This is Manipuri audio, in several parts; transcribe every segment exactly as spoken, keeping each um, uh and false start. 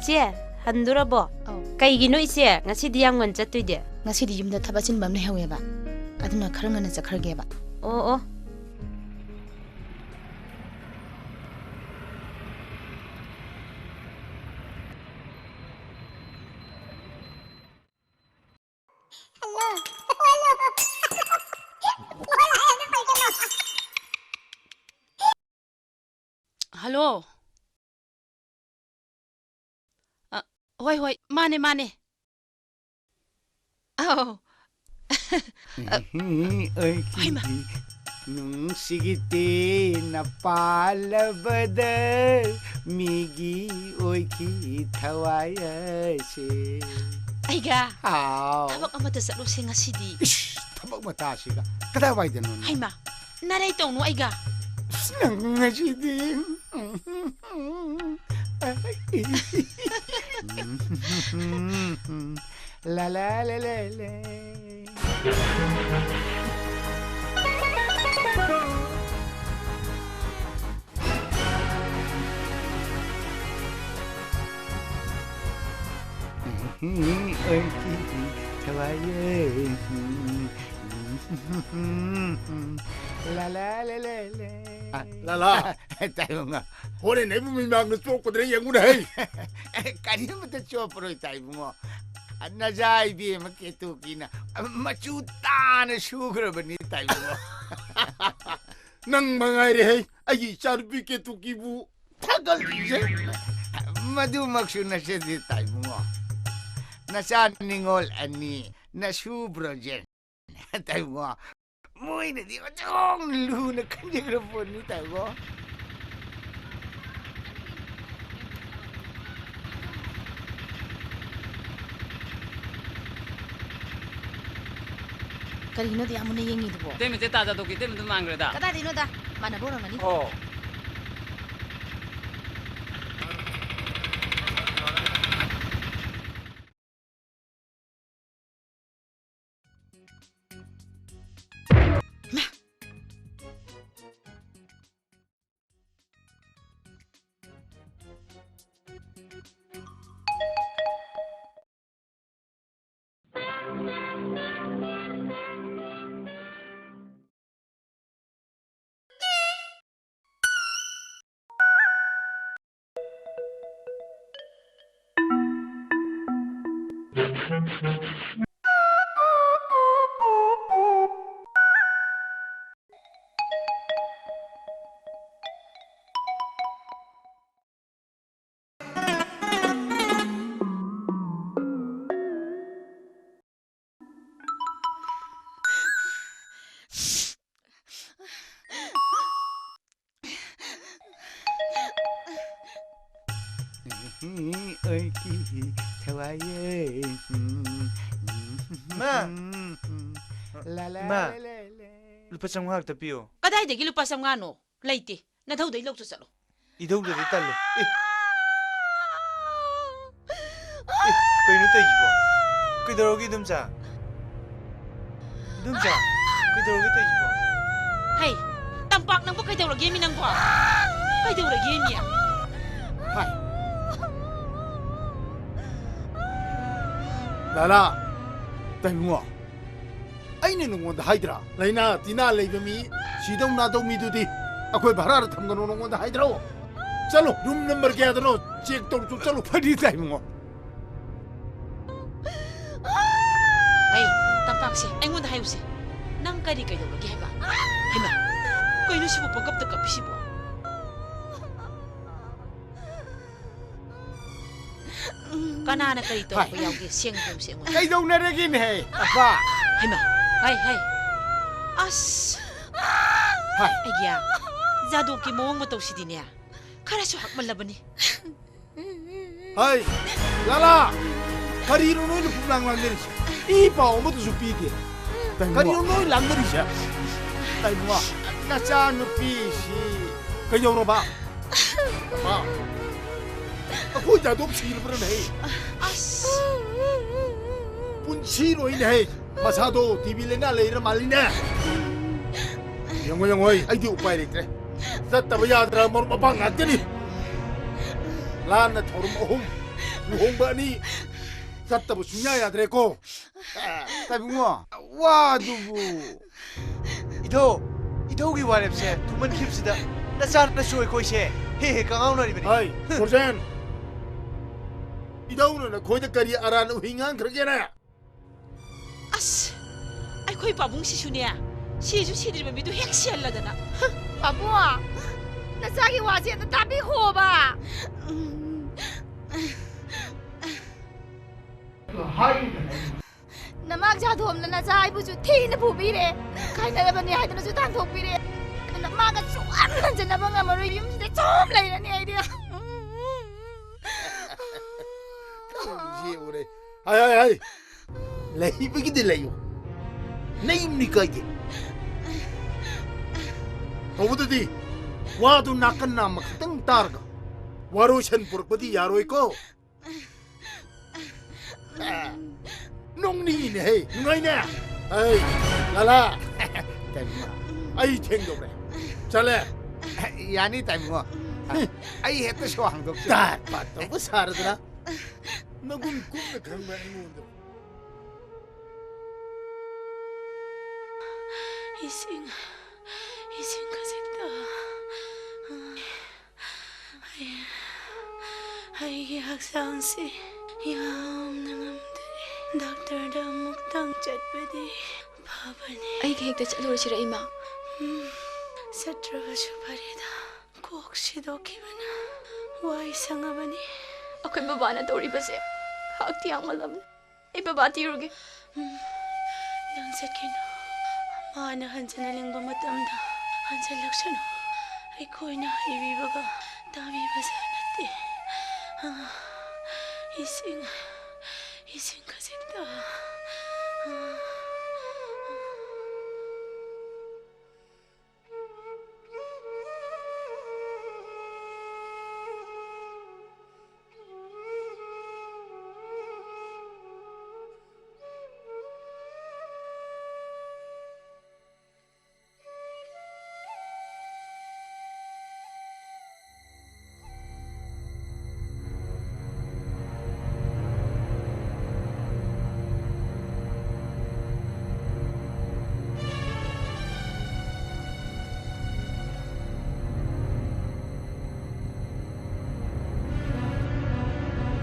ꯏꯆꯦ, ꯍꯟꯗꯣꯔꯕꯣ? ꯑꯧ꯫ ꯀꯩꯒꯤꯅꯣ ꯏꯆꯦ, ꯉꯁꯤꯗꯤ ꯌꯥꯝ ꯉꯟ ꯆꯠꯇꯣꯏꯗꯤ? ꯉꯁꯤꯗꯤ ꯌꯨꯝꯗ ꯊꯕꯛ ꯑꯆꯤꯟꯕ ꯑꯃ ꯂꯩꯍꯧꯋꯦꯕ, ꯑꯗꯨꯅ ꯈꯔ ꯉꯟꯅ ꯆꯠꯈ꯭ꯔꯒꯦꯕ꯫ ꯑꯣ, ꯑꯣ꯫ ꯍꯜꯂꯣ꯫ ꯑ, ꯍꯣꯏ, ꯍꯣꯏ, ꯃꯥꯅꯦ, ꯃꯥꯅꯦ꯫ ꯑꯧ꯫ ꯎꯝ, ꯑꯩꯒꯤ ꯍꯩꯃꯥ꯫ ꯅꯨꯡꯁꯤꯒꯤ ꯇꯦꯟꯅ ꯄꯥꯜꯂꯕꯗ ꯃꯤꯒꯤ ꯑꯣꯏꯈꯤ ꯊꯋꯥꯏ ꯑꯁꯦ꯫ ꯑꯩꯒ ꯍꯥꯎ꯫ ꯊꯕꯛ ꯑꯃꯇ ꯆꯠꯂꯨꯁꯦ ꯉꯁꯤꯗꯤ꯫ ꯏꯁ, ꯊꯕꯛ ꯃꯇꯥꯁꯤꯒ꯫ ꯀꯗꯥꯏꯋꯥꯏꯗꯅꯣꯅꯦ? ꯍꯩꯃꯥ, ꯅꯔꯩ ꯇꯧꯅꯨ ꯑꯩꯒ꯫ ꯑꯁ, ꯅꯪ ꯉꯁꯤꯗꯤ꯫ ꯂꯥ ꯂꯥ ꯂꯥ ꯂꯥ ꯂꯥ꯫ ꯑꯩꯒꯤ ꯊꯋꯥꯏ꯫ ꯂꯥ ꯂꯥ ꯂꯥ ꯂꯥ ꯂꯥ꯫ ꯑ, ꯂꯥꯂꯥ꯫ ꯇꯥꯏꯕꯪꯉꯣ꯫ ꯍꯣꯔꯦꯟ ꯑꯩꯕꯨ ꯃꯤꯃꯥꯡꯗ ꯆꯣꯞꯀꯗ꯭ꯔꯥ ꯌꯦꯡꯉꯨꯅꯦ ꯍꯩ꯫ ꯀꯔꯤꯃꯇ ꯆꯣꯞꯄꯔꯣꯏ ꯇꯥꯏꯕꯨꯡꯉꯣ꯫ ꯅꯖꯥ ꯏꯕꯦꯝꯃ ꯀꯦꯇꯨꯀꯤꯅ ꯃꯆꯨ ꯇꯥꯅ ꯁꯨꯈ꯭ꯔꯕꯅꯤ ꯇꯥꯏꯕꯨꯡꯉꯣ꯫ ꯅꯪ ꯃꯉꯥꯏꯔꯦ ꯍꯩ, ꯑꯩꯒꯤ ꯏꯆꯥꯅꯨꯄꯤ ꯀꯦꯇꯨꯀꯤꯕꯨ ꯊꯥꯒꯠꯂꯤꯁꯦ꯫ ꯃꯗꯨꯃꯛꯁꯨ ꯅꯠꯆꯗꯦ ꯇꯥꯏꯕꯨꯡꯉꯣ꯫ ꯅꯆꯥ ꯅꯤꯉꯣꯜ ꯑꯅꯤ, ꯅꯁꯨ ꯕ꯭ꯔꯣꯖꯦꯟ꯫ ꯇꯥꯏꯕꯨꯡꯉꯣ, ꯃꯣꯏꯅꯗꯤ ꯑꯣꯟꯊꯣꯛꯅ ꯂꯨꯅ ꯈꯟꯖꯈ꯭ꯔ ꯄꯣꯠꯅꯤ ꯇꯥꯏꯕꯨꯡꯉꯣ꯫ ꯀꯔꯤꯅꯣꯗ ꯌꯥꯝ ꯃꯨꯟꯅ ꯌꯦꯡꯉꯤꯗꯨꯕꯣ? ꯏꯇꯩꯃꯁꯦ ꯇꯥ ꯆꯥꯊꯣꯛꯈꯤ, ꯏꯇꯩꯃꯗꯨ ꯃꯥꯟꯈ꯭ꯔꯦꯗ꯫ ꯀꯗꯥꯏꯗꯩꯅꯣꯗ? ꯃꯥꯟꯅꯕ ꯑꯣꯏꯔꯝꯒꯅꯤ꯫ ꯑꯣ꯫ ꯑꯩꯒꯤ ꯊꯋꯥꯏꯌꯦ꯫ ꯃꯥ! ꯂꯥ, ꯂꯥ, ꯏꯃꯥ! ꯂꯥ, ꯂꯥ, ꯂꯥ꯫ ꯂꯨꯄꯥ ꯆꯥꯝꯃꯉꯥ ꯈꯛꯇ ꯄꯤꯌꯣ꯫ ꯀꯗꯥꯏꯗꯒꯤ ꯂꯨꯄꯥ ꯆꯥꯝꯃꯉꯥꯅꯣ? ꯂꯩꯇꯦ꯫ ꯅꯙꯧꯗꯩ ꯂꯧꯆꯣ ꯆꯠꯂꯣ꯫ ꯏꯙꯧꯗꯗꯤ ꯇꯜꯂꯦ꯫ ꯑꯦ꯫ ꯑꯦ, ꯀꯩꯅꯣ ꯇꯧꯔꯤꯁꯤꯕꯣ? ꯀꯩꯗꯧꯔꯒꯦ ꯏꯗꯣꯝꯆꯥ? ꯏꯗꯣꯝꯆꯥ, ꯀꯩꯗꯧꯔꯒꯦ ꯇꯧꯔꯤꯁꯤꯕꯣ? ꯍꯩ, ꯇꯝꯄꯥꯛ ꯅꯪꯕꯨ ꯀꯩꯗꯧꯔꯒꯦꯃꯤ ꯅꯪꯕꯣ? ꯀꯩꯗꯧꯔꯒꯦꯃꯤ? ꯍꯥꯏ꯫ ꯂꯥꯂꯥ, ꯇꯥꯏꯕꯨꯡꯉꯣ꯫ ꯑꯩꯅ ꯅꯉꯣꯟꯗ ꯍꯥꯏꯗ꯭ꯔꯥ? ꯂꯥꯏꯅꯥ ꯇꯤꯟꯅꯥ ꯂꯩꯕ ꯃꯤ, ꯁꯤꯗꯧ ꯅꯥꯗꯧ ꯃꯤꯗꯨꯗꯤ ꯑꯩꯈꯣꯏ ꯚꯔꯥꯗ ꯊꯝꯒꯅꯨ ꯅꯉꯣꯟꯗ ꯍꯥꯏꯗ꯭ꯔꯣ? ꯆꯠꯂꯣ, ꯔꯨꯝ ꯅꯝꯕꯔ ꯀꯌꯥꯗꯅꯣ ꯆꯦꯛ ꯇꯧꯔꯨꯆꯣ, ꯆꯠꯂꯣ, ꯐꯗꯤ ꯇꯥꯏ ꯏꯕꯨꯡꯉꯣ꯫ ꯍꯩ, ꯇꯝꯄꯥꯛꯁꯦ, ꯑꯩꯉꯣꯟꯗ ꯍꯥꯏꯌꯨꯁꯦ꯫ ꯅꯪ ꯀꯔꯤ ꯀꯩꯗꯧꯔꯒꯦ ꯍꯥꯏꯕ? ꯍꯩꯃꯥ, ꯀꯩꯅꯣ ꯁꯤꯕꯨ ꯄꯪꯀꯞꯇ ꯀꯞꯄꯤꯁꯤꯕꯣ? ꯀꯅꯥꯅ ꯀꯔꯤ ꯇꯧꯔꯛꯄ ꯍꯥꯏ꯫ ꯌꯥꯎꯒꯦ? ꯁꯦꯡ ꯄꯨꯝ ꯁꯦꯡꯉꯨ꯫ ꯀꯩꯗꯧꯅꯔꯒꯦꯅꯦꯍꯦ, ꯑꯄꯥ? ꯍꯩꯃꯥ, ꯍꯩ, ꯍꯩ꯫ ꯑꯁ! ꯍꯥꯏ꯫ ꯑꯩꯒ꯭ꯌꯥ, ꯖꯥꯗꯣꯞꯀꯤ ꯃꯑꯣꯡ ꯃꯇꯧꯁꯤꯗꯤꯅꯦ, ꯈꯔꯁꯨ ꯍꯛꯃꯜꯂꯕꯅꯤ꯫ ꯍꯩ, ꯂꯥꯂꯥ! ꯀꯔꯤꯅꯣ ꯅꯣꯏꯅ ꯄꯨꯝꯂꯥꯡ ꯂꯥꯡꯅꯔꯤꯁꯦ? ꯏ ꯄꯥꯎ ꯑꯃꯠꯇꯁꯨ ꯄꯤꯗꯦ꯫ ꯇꯥꯏꯃꯣ꯫ ꯀꯔꯤꯅꯣ ꯅꯣꯏ ꯂꯥꯡꯅꯔꯤꯁꯦ? ꯇꯥꯏꯃꯣ, ꯅꯆꯥꯅꯨꯄꯤꯁꯤ ꯀꯩꯗꯧꯔꯕ? ꯑꯄꯥ, ꯑꯩꯈꯣꯏ ꯖꯥꯗꯣꯞ ꯁꯤꯔꯕ꯭ꯔꯅꯦꯍꯦ? ꯑꯁ! ꯄꯨꯟꯁꯤꯔꯣꯏꯅꯦꯍꯦ꯫ ꯃꯁꯥꯗꯣ ꯇꯤ ꯕꯤ ꯂꯥꯏꯅꯥ ꯂꯩꯔ ꯃꯥꯜꯂꯤꯅꯦ꯫ ꯌꯦꯡꯉꯣ, ꯌꯦꯡꯉꯣ, ꯑꯩꯗꯤ ꯎꯄꯥꯏ ꯂꯩꯇ꯭ꯔꯦ꯫ ꯆꯠꯇꯕ ꯌꯥꯗ꯭ꯔꯕ ꯃꯔꯨꯞ ꯃꯄꯥꯡ ꯉꯥꯛꯇꯅꯤ꯫ ꯂꯥꯟꯅ ꯊꯧꯔꯝ ꯑꯍꯨꯝ, ꯂꯨꯍꯣꯡꯕ ꯑꯅꯤ, ꯆꯠꯇꯕ ꯁꯨꯡꯌꯥ ꯌꯥꯗ꯭ꯔꯦꯀꯣ꯫ ꯇꯥꯏꯕꯨꯡꯉꯣ, ꯋꯥꯗꯨꯕꯨ꯫ ꯏꯙꯧ, ꯏꯙꯧꯒꯤ ꯋꯥꯔꯦꯞꯁꯦ ꯊꯨꯃꯟꯈꯤꯕꯁꯤꯗ ꯅꯆꯥ ꯅꯁꯨ ꯑꯩꯈꯣꯏꯁꯦ ꯍꯦꯛ ꯍꯦꯛ ꯀꯉꯥꯎꯅꯔꯤꯕꯅꯤ꯫ ꯍꯩ, ꯁꯣꯔꯖꯦꯟ! ꯏꯙꯧꯅ ꯅꯈꯣꯏꯗ ꯀꯔꯤ ꯑꯔꯥꯟ ꯎꯍꯩ ꯉꯥꯡꯈ꯭ꯔꯒꯦꯅꯦ? ꯑꯁ! ꯑꯩꯈꯣꯏ ꯄꯥꯕꯨꯡꯁꯤꯁꯨꯅꯦ, ꯁꯤꯁꯨ ꯁꯤꯗ꯭ꯔꯤꯕ ꯃꯤꯗꯨ ꯍꯦꯛ ꯁꯤꯍꯜꯂꯗꯅ꯫ ꯄꯥꯕꯨꯡ, ꯅꯆꯥꯒꯤ ꯋꯥꯁꯦ ꯑꯝꯇ ꯇꯥꯕꯤꯈꯣꯕ꯫ ꯅꯃꯥꯡ ꯖꯥꯗꯣꯝꯅ ꯅꯆꯥ ꯑꯩꯕꯨꯁꯨ ꯊꯤꯅ ꯐꯨꯕꯤꯔꯦ, ꯀꯥꯏꯅꯔꯕꯅꯤ ꯍꯥꯏꯗꯨꯅꯁꯨ ꯇꯥꯟꯊꯣꯛꯄꯤꯔꯦ꯫ ꯑꯗꯨꯅ ꯃꯥꯒ ꯁꯨꯛꯍꯟ ꯍꯟꯖꯟꯅꯕ ꯉꯝꯃꯔꯣꯏ, ꯌꯨꯝꯁꯤꯗ ꯁꯨꯝ ꯂꯩꯔꯅꯤ ꯑꯩꯗꯤ꯫ ꯇꯧꯔꯤꯁꯤ ꯌꯦꯡꯉꯨꯅꯦ꯫ ꯍꯥꯏ, ꯍꯥꯏ, ꯍꯥꯏ꯫ ꯂꯩꯕꯒꯤꯗꯤ ꯂꯩꯌꯨ꯫ ꯅꯌꯨꯝꯅꯤ ꯀꯥꯏꯗꯦ꯫ ꯇꯧꯕꯗꯗꯤ ꯋꯥꯗꯨ ꯅꯥꯀꯟ ꯅꯥꯝꯃ ꯈꯛꯇꯪ ꯇꯥꯔꯒ ꯋꯥꯔꯣꯏꯁꯟ ꯄꯨꯔꯛꯄꯗꯤ ꯌꯥꯔꯣꯏꯀꯣ꯫ ꯅꯣꯡꯅꯤꯅꯦ ꯍꯦ, ꯅꯨꯡꯉꯥꯏꯅꯦ꯫ ꯑꯩ, ꯂꯥꯂꯥ꯫ ꯇꯥꯏꯕꯨꯡꯉꯣ꯫ ꯑꯩ ꯊꯦꯡꯗꯧꯔꯦ꯫ ꯆꯠꯂꯦ꯫ ꯌꯥꯅꯤ, ꯇꯥꯏꯕꯨꯡꯉꯣ꯫ ꯑꯩ ꯍꯦꯛꯇ ꯁꯣ ꯍꯥꯡꯗꯣꯛꯆ- ꯇꯥꯠ ꯄꯥꯠ ꯇꯧꯕ ꯁꯥꯔꯗꯅ꯫ ꯅꯒꯨꯟ ꯀꯨꯞꯅ ꯈꯪꯕ ꯑꯩꯉꯣꯟꯗ꯫ ꯏꯁꯤꯡ, ꯏꯁꯤꯡ ꯈꯖꯤꯛꯇ꯫ ꯑꯩ, ꯑꯩꯒꯤ ꯍꯛꯆꯥꯡꯁꯤ ꯌꯥꯝꯅ ꯉꯝꯗ꯭ꯔꯦ꯫ ꯗꯥꯛꯇꯔꯗ ꯑꯃꯨꯛꯇꯪ ꯆꯠꯄꯗꯤ ꯐꯕꯅꯤ꯫ ꯑꯩꯒ ꯍꯦꯛꯇ ꯆꯠꯂꯨꯔꯁꯤꯔ, ꯏꯃꯥ? ꯎꯝ, ꯆꯠꯇ꯭ꯔꯕꯁꯨ ꯐꯔꯦꯗ꯫ ꯀꯣꯛ ꯁꯤꯗꯣꯛꯈꯤꯕꯅ ꯋꯥꯏ ꯁꯪꯉꯕꯅꯤ꯫ ꯑꯩꯈꯣꯏ ꯕꯕꯥꯅ ꯇꯧꯔꯤꯕꯁꯦ ꯍꯥꯛꯇꯤ ꯌꯥꯡꯃꯜꯂꯝꯅꯤ꯫ ꯑꯩ ꯕꯕꯥ ꯊꯤꯔꯨꯒꯦ꯫ ꯎꯝ, ꯅꯪ ꯆꯠꯈꯤꯅꯨ꯫ ꯃꯥꯅ ꯍꯟꯖꯤꯟꯅꯅꯤꯡꯕ ꯃꯇꯝꯗ ꯍꯟꯖꯤꯜꯂꯛꯁꯅꯨ꯫ ꯑꯩꯈꯣꯏꯅ ꯍꯩꯕꯤꯕꯒ ꯇꯥꯕꯤꯕꯁꯨ ꯅꯠꯇꯦ꯫ ꯑꯥ, ꯏꯁꯤꯡ, ꯏꯁꯤꯡ ꯈꯖꯤꯛꯇ꯫ ꯑꯥ꯫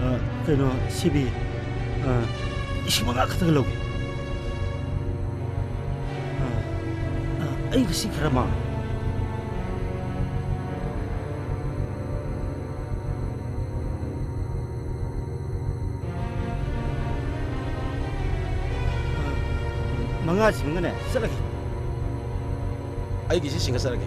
ꯑ, ꯀꯩꯅꯣ, ꯁꯤꯕꯤ, ꯑ, ꯂꯤꯁꯤꯡ ꯃꯉꯥ ꯈꯛꯇꯪ ꯂꯧꯒꯦ꯫ ꯑ, ꯑ, ꯑꯩ ꯉꯁꯤ ꯈꯔ ꯃꯥꯡꯉꯦ꯫ ꯑ, ꯃꯉꯥꯁꯤꯡꯒꯅꯦ, ꯆꯠꯂꯒꯦ꯫ ꯑꯩꯒꯤꯁꯤ ꯁꯤꯡꯒꯠꯆꯔꯒꯦ꯫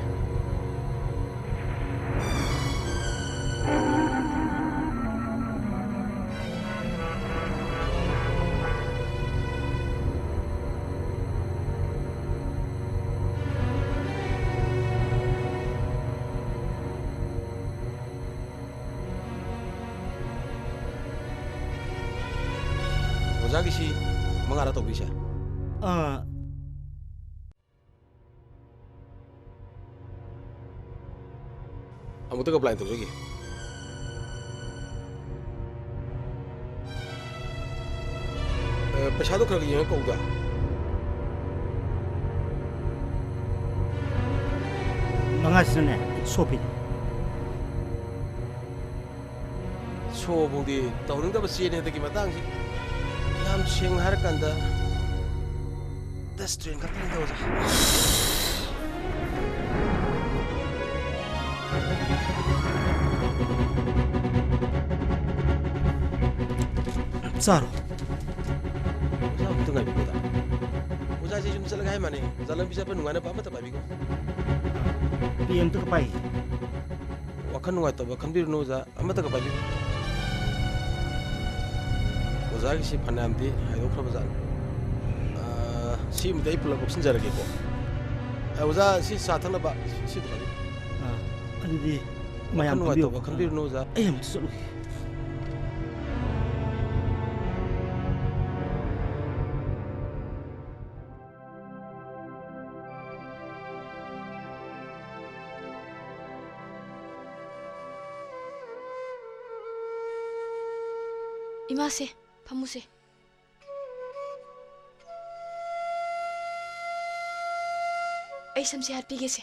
ꯑꯣꯖꯥꯒꯤꯁꯤ ꯃꯉꯥꯔ ꯇꯧꯕꯤꯁꯦ? ꯑꯥ, ꯑꯃꯨꯛꯇꯒ blind ꯇꯧꯖꯒꯦ꯫ ꯑ, ꯄꯩꯁꯥꯗꯣ ꯈꯔ ꯈꯔ ꯌꯦꯡꯉ ꯀꯧꯗ꯫ ꯃꯉꯥꯁꯤꯅꯅꯦ, ꯁꯣ ꯐꯤ꯫ ꯁꯣ ꯐꯥꯎꯗꯤ ꯇꯧꯅꯤꯡꯗꯕ ꯆꯦꯅꯦ ꯍꯟꯗꯛꯀꯤ ꯃꯇꯥꯡꯁꯤ꯫ ꯌꯥꯝ ꯁꯦꯡꯅ ꯍꯥꯏꯔꯀꯥꯟꯗ, ꯗꯁ ꯇ꯭ꯔꯦꯟ ꯈꯛꯇꯅꯤꯗ ꯑꯣꯖꯥ꯫ ꯆꯥꯔꯣ꯫ ꯑꯣꯖꯥ, ꯑꯃꯨꯛꯇ ꯉꯥꯏꯕꯤꯌꯨꯗ꯫ ꯑꯣꯖꯥꯁꯦ ꯌꯨꯝ ꯆꯠꯂꯒꯦ ꯍꯥꯏ ꯃꯥꯅꯦ꯫ ꯑꯣꯖꯥ, ꯂꯝꯕꯤ ꯆꯠꯄ ꯅꯨꯡꯉꯥꯏꯅꯕ ꯑꯃꯇ ꯄꯥꯏꯕꯤꯈꯣ꯫ ꯄꯤ ꯑꯦꯝꯇꯒ ꯄꯥꯏ꯫ ꯋꯥꯈꯜ ꯅꯨꯡꯉꯥꯏꯇꯕ ꯈꯟꯕꯤꯔꯨꯅꯨ ꯑꯣꯖꯥ, ꯑꯃꯠꯇꯒ ꯄꯥꯏꯕꯤꯌꯨ꯫ ꯑꯣꯖꯥꯒꯤꯁꯤ ꯐꯅꯌꯥꯝꯗꯤ ꯍꯥꯏꯗꯣꯛꯈ꯭ꯔꯕ ꯖꯥꯠꯅꯤ꯫ ꯑꯥ, ꯁꯤꯃꯗꯤ ꯑꯩ ꯄꯨꯂꯞ ꯂꯧꯁꯤꯟꯖꯔꯒꯦꯀꯣ꯫ ꯑꯥ, ꯑꯣꯖꯥ, ꯁꯤ ꯆꯥ ꯊꯛꯅꯕ, ꯁꯤꯗ ꯄꯥꯏꯕꯤꯌꯨ꯫ ꯑꯥ, ꯑꯗꯨꯗꯤ ꯋꯥꯈꯜ ꯃꯌꯥꯝ ꯅꯨꯡꯉꯥꯏꯇꯕ ꯄꯥꯏꯕꯤꯌꯨ꯫ ꯈꯟꯕꯤꯔꯨꯅꯨ ꯑꯣꯖꯥ꯫ ꯑꯩ ꯑꯃꯨꯛꯇ ꯆꯠꯂꯨꯈꯤꯒꯦ꯫ ꯏꯃꯥꯁꯦ, ꯐꯝꯃꯨꯁꯦ꯫ ꯑꯩ ꯁꯝꯁꯦ ꯍꯥꯠꯄꯤꯒꯦꯁꯦ꯫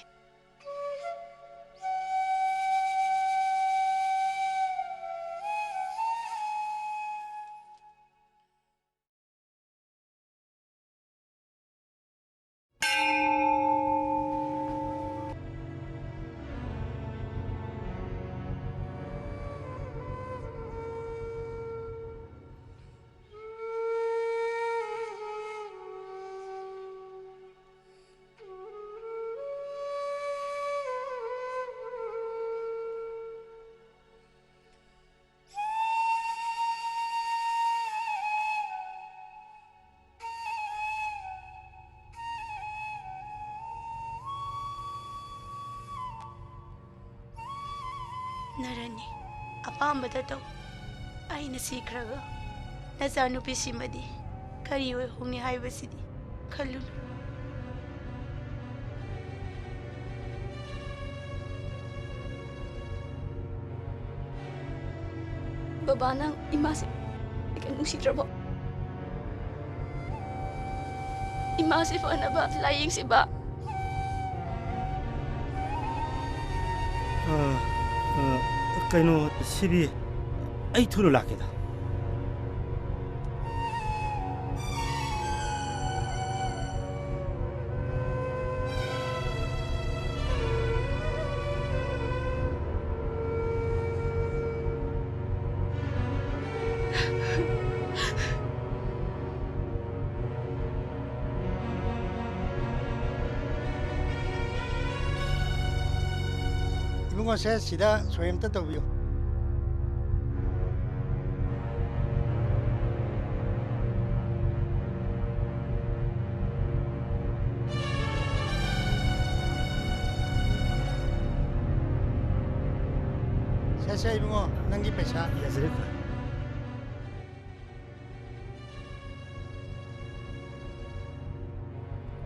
ꯅꯔꯟꯅꯤ, ꯑꯄꯥꯝꯕꯗ ꯇꯧ꯫ ꯑꯩꯅ ꯁꯤꯈ꯭ꯔꯒ ꯅꯆꯥꯅꯨꯄꯤꯁꯤꯃꯗꯤ ꯀꯔꯤ ꯑꯣꯏꯍꯧꯅꯤ ꯍꯥꯏꯕꯁꯤꯗꯤ ꯈꯜꯂꯨꯅꯨ꯫ ꯕꯕꯥ, ꯅꯪ ꯏꯃꯥꯁꯦ ꯀꯩꯝ ꯅꯨꯡꯁꯤꯗ꯭ꯔꯕꯣ? ꯏꯃꯥꯁꯦ ꯐꯅꯕ ꯂꯥꯏꯌꯦꯡꯁꯤꯕ꯫ ꯑ, ꯑ, ꯀꯩꯅꯣ, ꯁꯤꯕꯤ, ꯑꯩ ꯊꯨꯅ ꯂꯥꯛꯀꯦꯗ꯫ ꯏꯕꯨꯡꯉꯣꯁꯦ, ꯁꯤꯗ ꯁꯣꯏ ꯑꯝꯇ ꯇꯧꯕꯤꯌꯨ꯫ ꯁꯦ, ꯁꯦ, ꯏꯕꯨꯡꯉꯣ, ꯅꯪꯒꯤ ꯄꯩꯁꯥ꯫ ꯌꯥꯖꯔꯦ, ꯈꯨꯔꯥ꯫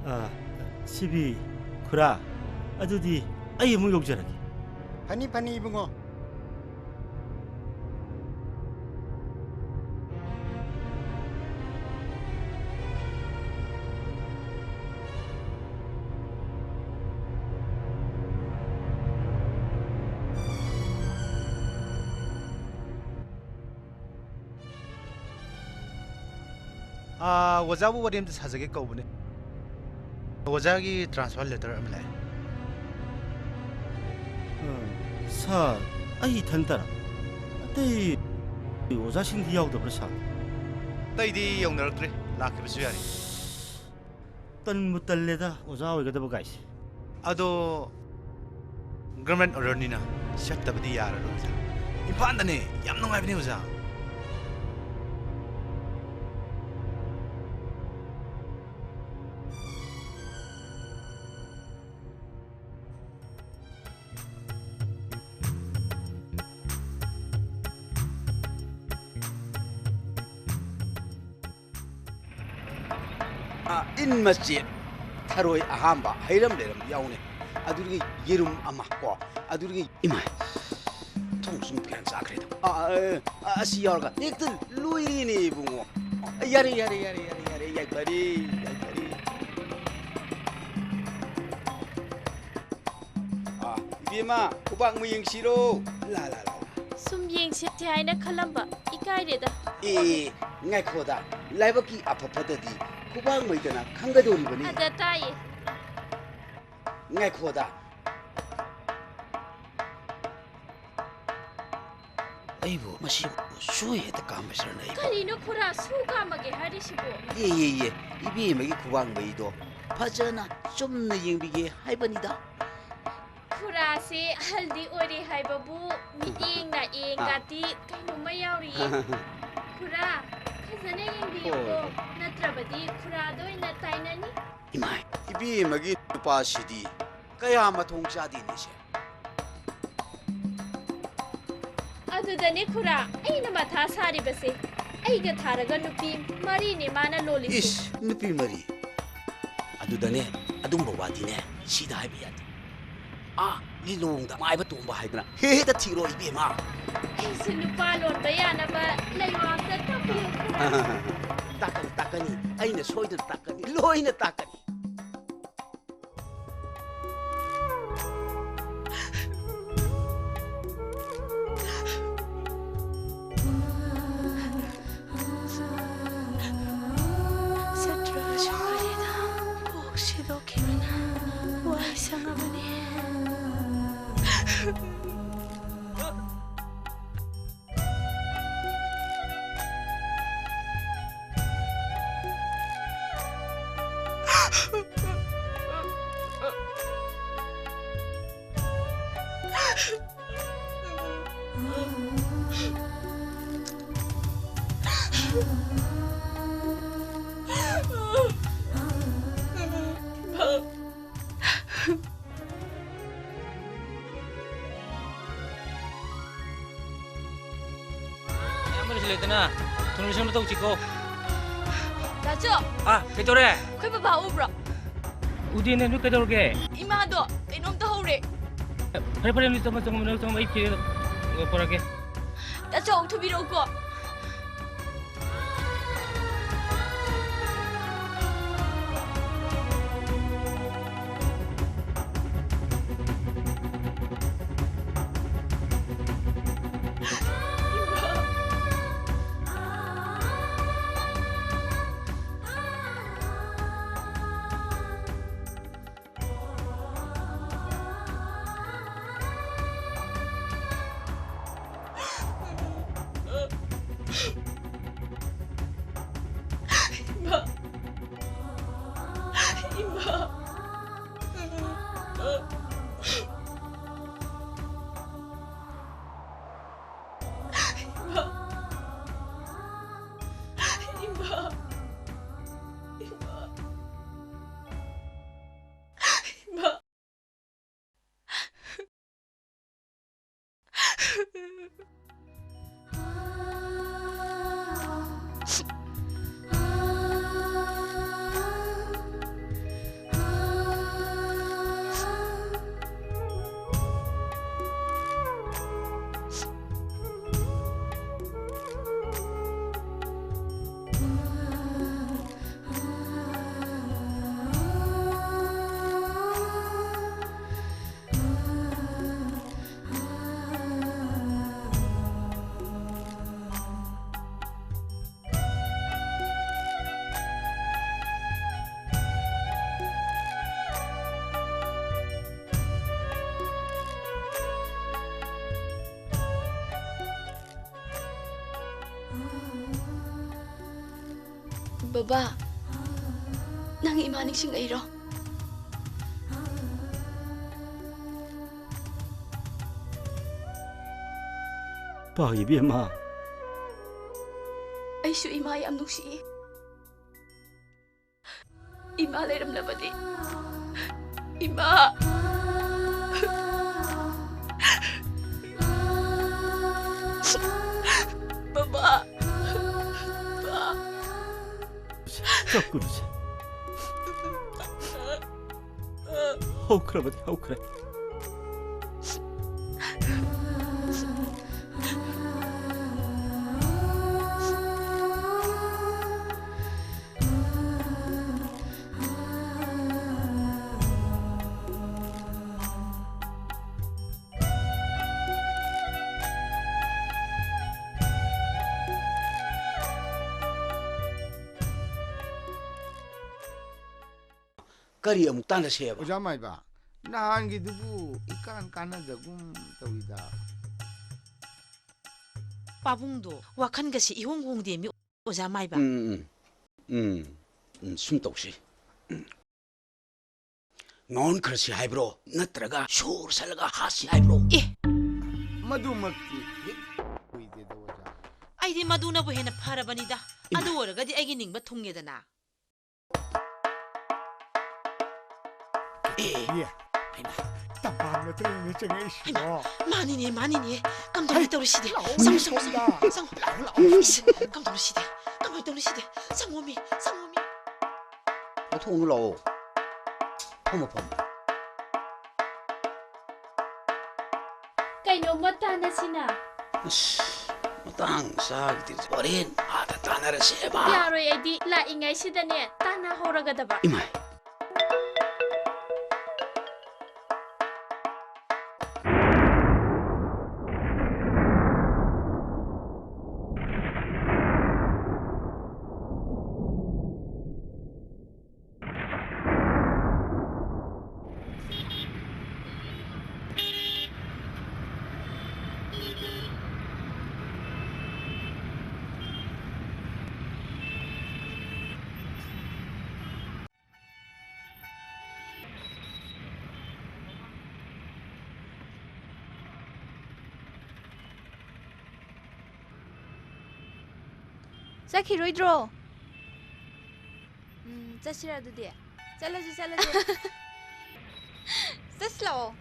ꯑꯥ, ꯁꯤꯕꯤ, ꯈꯨꯔꯥ, ꯑꯗꯨꯗꯤ ꯑꯩ ꯑꯃꯨꯛ ꯌꯧꯖꯔꯒꯦ꯫ ꯐꯅꯤ, ꯐꯅꯤ, ꯏꯕꯨꯡꯉꯣ꯫ ꯑꯥ, ꯑꯣꯖꯥꯕꯨ ꯋꯥꯔꯤ ꯑꯝꯇ ꯁꯥꯖꯒꯦ ꯀꯧꯕꯅꯦ꯫ ꯑꯣꯖꯥꯒꯤ transfer letter ꯑꯃ ꯂꯥꯛꯑꯦ꯫ ꯑ, ꯁꯥꯔ, ꯑꯩ ꯏꯊꯟꯇꯔ? ꯑꯇꯩ ꯑꯣꯖꯥꯁꯤꯡꯗꯤ ꯌꯥꯎꯗꯕ꯭ꯔꯥ, ꯁꯥꯔ? ꯑꯇꯩꯗꯤ ꯌꯧꯅꯔꯛꯇ꯭ꯔꯤ, ꯂꯥꯛꯈꯤꯕꯁꯨ ꯌꯥꯔꯤ꯫ ꯇꯟꯕꯨ ꯇꯜꯂꯦꯗ ꯑꯣꯖꯥ ꯑꯣꯏꯒꯗꯕ ꯀꯥꯏꯁꯦ꯫ ꯑꯗꯣ government orderꯅꯤꯅ ꯆꯠꯇꯕꯗꯤ ꯌꯥꯔꯔꯣꯏ ꯑꯣꯖꯥ꯫ ꯏꯝꯐꯥꯜꯗꯅꯦ, ꯌꯥꯝ ꯅꯨꯡꯉꯥꯏꯕꯅꯦ ꯑꯣꯖꯥ꯫ ꯑ, ꯏꯟ ꯃꯆꯦꯠ, ꯊꯔꯣꯏ ꯑꯍꯥꯝꯕ, ꯍꯩꯔꯝ ꯂꯩꯔꯝ ꯌꯥꯎꯅꯦ꯫ ꯑꯗꯨꯗꯒꯤ ꯌꯦꯔꯨꯝ ꯑꯃ ꯀꯣ, ꯑꯗꯨꯗꯒꯤ ꯏꯃꯥꯏ, ꯊꯣꯡ ꯁꯨꯝ ꯀꯌꯥꯝ ꯆꯥꯈ꯭ꯔꯦꯗ꯫ ꯑ, ꯑ, ꯑ, ꯑꯁꯤ ꯌꯥꯎꯔꯒ ꯍꯦꯛꯇ ꯂꯣꯏꯔꯦꯅꯦ ꯏꯕꯨꯡꯉꯣ꯫ ꯌꯥꯔꯦ, ꯌꯥꯔꯦ, ꯌꯥꯏꯐꯔꯦ, ꯌꯥꯏꯐꯔꯦ꯫ ꯑ, ꯏꯕꯦꯝꯃ, ꯈꯨꯕꯥꯛ ꯃꯩ ꯌꯦꯡꯁꯤꯔꯣ? ꯂꯥ, ꯂꯥ, ꯂꯥ, ꯂꯥ꯫ ꯁꯨꯝ ꯌꯦꯡꯁꯤꯁꯦ ꯍꯥꯏꯅ ꯈꯜꯂꯝꯕ, ꯏꯀꯥꯏꯔꯦꯗ꯫ ꯑꯦ, ꯉꯥꯏꯈꯣꯗ, ꯂꯥꯏꯕꯛꯀꯤ ꯑꯐ ꯐꯠꯇꯗꯤ ꯈꯨꯕꯥꯛ ꯃꯩꯗꯅ ꯈꯪꯒꯗꯧꯔꯤꯕꯅꯤ꯫ ꯑꯗ ꯇꯥꯏꯌꯦ꯫ ꯉꯥꯏꯈꯣꯗ꯫ ꯑꯩꯕꯨ ꯃꯁꯤꯕꯨ ꯁꯣꯏ ꯍꯦꯛꯇ ꯀꯥꯝꯕꯁꯤꯔꯅꯦ ꯑꯩꯕꯨ? ꯀꯔꯤꯅꯣ ꯈꯨꯔꯥ, ꯁꯨ ꯀꯥꯝꯃꯒꯦ ꯍꯥꯏꯔꯤꯁꯤꯕꯣ? ꯌꯦ, ꯌꯦ, ꯌꯦ, ꯏꯕꯦꯝꯃꯒꯤ ꯈꯨꯕꯥꯛ ꯃꯩꯗꯣ ꯐꯖꯅ ꯆꯨꯝꯅ ꯌꯦꯡꯕꯤꯒꯦ ꯍꯥꯏꯕꯅꯤꯗ꯫ ꯈꯨꯔꯥꯁꯦ ꯑꯍꯜꯗꯤ ꯑꯣꯏꯔꯦ ꯍꯥꯏꯕꯕꯨ ꯃꯤꯠꯌꯦꯡ ꯅꯥꯌꯦꯡꯒꯗꯤ ꯀꯩꯅꯣꯝꯃ ꯌꯥꯎꯔꯤꯌꯦ꯫ ꯈꯨꯔꯥ, ꯐꯖꯅ ꯌꯦꯡꯕꯤꯌꯨꯀꯣ, ꯍꯣꯏ꯫ ꯅꯠꯇ꯭ꯔꯕꯗꯤ ꯈꯨꯔꯥꯗ ꯑꯣꯏꯅ ꯇꯥꯏꯅꯅꯤ꯫ ꯏꯃꯥꯏ꯫ ꯏꯕꯦꯝꯃꯒꯤ ꯅꯨꯄꯥꯁꯤꯗꯤ ꯀꯌꯥ ꯃꯊꯣꯡ ꯆꯥꯗꯦꯅꯦꯁꯦ꯫ ꯑꯗꯨꯗꯅꯦ ꯈꯨꯔꯥ, ꯑꯩꯅ ꯃꯊꯥ ꯁꯥꯔꯤꯕꯁꯦ꯫ ꯑꯩꯒ ꯊꯥꯔꯒ ꯅꯨꯄꯤ ꯃꯔꯤꯅꯦ ꯃꯥꯅ ꯂꯣꯜꯂꯤꯁꯦ꯫ ꯏꯁ, ꯅꯨꯄꯤ ꯃꯔꯤ? ꯑꯗꯨꯗꯅꯦ, ꯑꯗꯨꯝꯕ ꯋꯥꯗꯤꯅꯦ ꯁꯤꯗ ꯍꯥꯏꯕ ꯌꯥꯗꯦ꯫ ꯑꯥ, ꯂꯤꯂꯣꯡꯗ ꯃꯥꯏꯕ ꯇꯣꯝꯕ ꯍꯥꯏꯗꯅ ꯍꯦꯛ ꯍꯦꯛꯇ ꯊꯤꯔꯣ ꯏꯕꯦꯝꯃ꯫ ꯑꯩꯁꯨ ꯅꯨꯄꯥ ꯂꯣꯟꯕ ꯌꯥꯅꯕ ꯂꯩꯋꯥ ꯑꯝꯇ ꯇꯝꯕꯤꯌꯨ ꯈꯨꯔꯥ꯫ ꯇꯥꯛꯀꯅꯤ, ꯇꯥꯛꯀꯅꯤ꯫ ꯑꯩꯅ ꯁꯣꯏꯗꯅ ꯇꯥꯛꯀꯅꯤ, ꯂꯣꯏꯅ ꯇꯥꯛꯀꯅꯤ꯫ ꯆꯠꯇ꯭ꯔꯕꯁꯨ ꯐꯔꯦꯗ, ꯀꯣꯛ ꯁꯤꯗꯣꯛꯈꯤꯕꯅ ꯋꯥꯏ ꯁꯪꯉꯕꯅꯤ꯫ ꯃꯌꯥꯝ ꯑꯃꯁꯨ ꯂꯩꯗꯅ, ꯊꯨꯅ ꯂꯣꯏꯁꯟꯕ ꯇꯧꯁꯤꯀꯣ꯫ ꯇꯥꯆꯧ! ꯑꯥ, ꯀꯩꯗꯧꯔꯦ? ꯑꯩꯈꯣꯏ ꯕꯕꯥ ꯎꯕ꯭ꯔꯣ? ꯎꯗꯦꯅꯦ, ꯑꯗꯨ ꯀꯩꯗꯧꯔꯒꯦ? ꯏꯃꯥꯗꯣ ꯀꯩꯅꯣꯝ ꯇꯧꯍꯧꯔꯦ꯫ ꯐꯔꯦ, ꯐꯔꯦ, ꯑꯗꯨ ꯆꯪꯉꯣ, ꯆꯪꯉꯣ, ꯆꯪꯉꯣ, ꯑꯩ ꯐꯤꯔꯦꯜ ꯄꯨꯔꯛꯑꯒꯦ꯫ ꯇꯥꯆꯧ, ꯊꯨꯕꯤꯔꯛꯎꯀꯣ꯫ ꯏꯃꯥ! ꯏꯃꯥ! ꯕꯕꯥ, ꯅꯪ ꯏꯃꯥ ꯅꯤꯡꯁꯤꯡꯉꯛꯏꯔꯣ? ꯄꯥ ꯏꯕꯦꯝꯃ꯫ ꯑꯩꯁꯨ ꯏꯃꯥ ꯌꯥꯝ ꯅꯨꯡꯁꯤꯌꯦ꯫ ꯏꯃꯥ ꯂꯩꯔꯝꯂꯕꯗꯤ꯫ ꯏꯃꯥ꯫ ꯕꯕꯥ꯫ ꯕꯕꯥ꯫ ꯀꯞꯀꯅꯨꯁꯦ꯫ ꯍꯧꯈ꯭ꯔꯕꯗꯤ ꯍꯧꯈ꯭ꯔꯦ꯫ ꯀꯔꯤ ꯑꯃꯨꯛ ꯇꯥꯟꯅꯁꯦꯕ? ꯑꯣꯖꯥ ꯃꯥꯏꯕ, ꯅꯍꯥꯟꯒꯤꯗꯨꯕꯨ ꯏꯀꯥꯟ ꯀꯥꯟꯅꯗꯒꯨꯝ ꯇꯧꯏꯗ꯫ ꯄꯥꯕꯨꯡꯗꯣ ꯋꯥꯈꯜꯒꯁꯤ ꯏꯍꯣꯡ ꯍꯣꯡꯗꯦꯃꯤ, ꯑꯣꯖꯥ ꯃꯥꯏꯕ꯫ ꯎꯝ, ꯎꯝ, ꯎꯝ, ꯎꯝ, ꯁꯨꯝ ꯇꯧꯁꯤ꯫ ꯎꯝ꯫ ꯉꯥꯎꯍꯟꯈ꯭ꯔꯁꯤ ꯍꯥꯏꯕ꯭ꯔꯣ? ꯅꯠꯇ꯭ꯔꯒ ꯁꯣꯔ ꯁꯠꯂꯒ ꯍꯥꯠꯁꯤ ꯍꯥꯏꯕ꯭ꯔꯣ? ꯑꯦ! ꯃꯗꯨꯃꯛꯇꯤ ꯍꯦꯛ ꯑꯣꯏꯗꯦꯗ, ꯑꯣꯖꯥ꯫ ꯑꯩꯗꯤ ꯃꯗꯨꯅꯕꯨ ꯍꯦꯟꯅ ꯐꯔꯕꯅꯤꯗ꯫ ꯏꯃꯥ꯫ ꯑꯗꯨ ꯑꯣꯏꯔꯒꯗꯤ ꯑꯩꯒꯤ ꯅꯤꯡꯕ ꯊꯨꯡꯉꯦꯗꯅ꯫ ꯑꯦ꯫ ꯏꯌꯦ꯫ ꯍꯩꯃꯥ꯫ ꯇꯝꯄꯥꯛ ꯅꯠꯇ꯭ꯔꯣꯅꯦ ꯆꯪꯉꯛꯏꯁꯤꯕꯣ? ꯍꯩꯃꯥ, ꯃꯥꯅꯤꯅꯦ, ꯃꯥꯅꯤꯅꯦ꯫ ꯀꯝꯗꯧꯅ ꯍꯩ, ꯇꯧꯔꯤꯁꯤꯗꯤ? ꯂꯥꯛꯑꯣ, ꯆꯪꯉꯣ, ꯆꯪꯉꯣ, ꯁꯣꯝꯗ꯫ ꯆꯪꯉꯣ, ꯆꯪꯉꯣ꯫ ꯂꯥꯛꯑꯣ, ꯂꯥꯛꯑꯣ꯫ ꯏꯁ, ꯀꯝꯗꯧꯔꯤꯁꯤꯗꯤ? ꯀꯃꯥꯏꯅ ꯇꯧꯔꯤꯁꯤꯗꯤ? ꯆꯪꯉꯣꯃꯤ, ꯆꯪꯉꯣꯃꯤ꯫ ꯂꯧꯊꯣꯛꯎꯅꯨ, ꯂꯥꯛꯑꯣ꯫ ꯐꯝꯃꯣ, ꯐꯝꯃꯣ꯫ ꯀꯩꯅꯣꯝꯃ ꯇꯥꯟꯅꯁꯤꯅ꯫ ꯑꯁ, ꯃꯇꯥꯡ ꯆꯥꯒꯗꯤ ꯍꯣꯔꯦꯟ ꯑꯥꯗ ꯇꯥꯟꯅꯔꯁꯦꯕ꯫ ꯌꯥꯔꯣꯏ, ꯑꯩꯗꯤ ꯂꯥꯛꯏꯉꯩꯁꯤꯗꯅꯦ ꯇꯥꯟꯅꯍꯧꯔꯒꯗꯕ꯫ ꯏꯃꯥꯏ꯫ ꯆꯠꯈꯤꯔꯣꯏꯗ꯭ꯔꯣ? ꯎꯝ, ꯆꯠꯁꯤꯔ ꯑꯗꯨꯗꯤ? ꯆꯠꯂꯁꯤ, ꯆꯠꯂꯁꯤ꯫ ꯆꯠꯁꯤ ꯂꯥꯛꯑꯣ꯫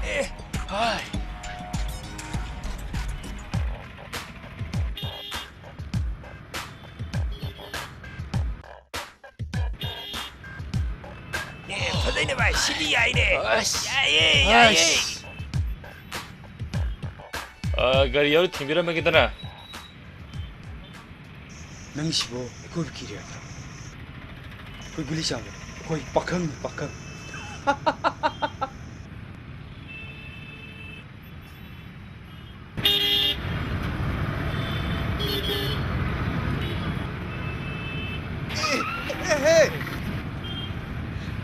ꯑꯦ, ꯍꯥꯏ꯫ ꯑꯦ, ꯐꯖꯩꯅꯦ ꯚꯥꯏ, ꯁꯤꯗꯤ ꯌꯥꯏꯅꯦ꯫ ꯑꯁ꯫ ꯌꯥꯏꯌꯦ, ꯌꯥꯏꯌꯦ꯫ ꯑꯁ꯫ ꯑ, ꯒꯥꯔꯤ ꯌꯥꯎꯔ ꯊꯤꯟꯕꯤꯔꯝꯃꯒꯦꯗꯅ꯫ ꯅꯪꯁꯤꯕꯨ ꯑꯩꯈꯣꯏꯕꯨ ꯀꯤꯔꯤꯕ꯭ꯔꯥ? ꯑꯩꯈꯣꯏ ꯒꯨꯂꯤ ꯆꯥꯕ, ꯑꯩꯈꯣꯏ ꯄꯥꯈꯪꯅꯤ, ꯄꯥꯈꯪ꯫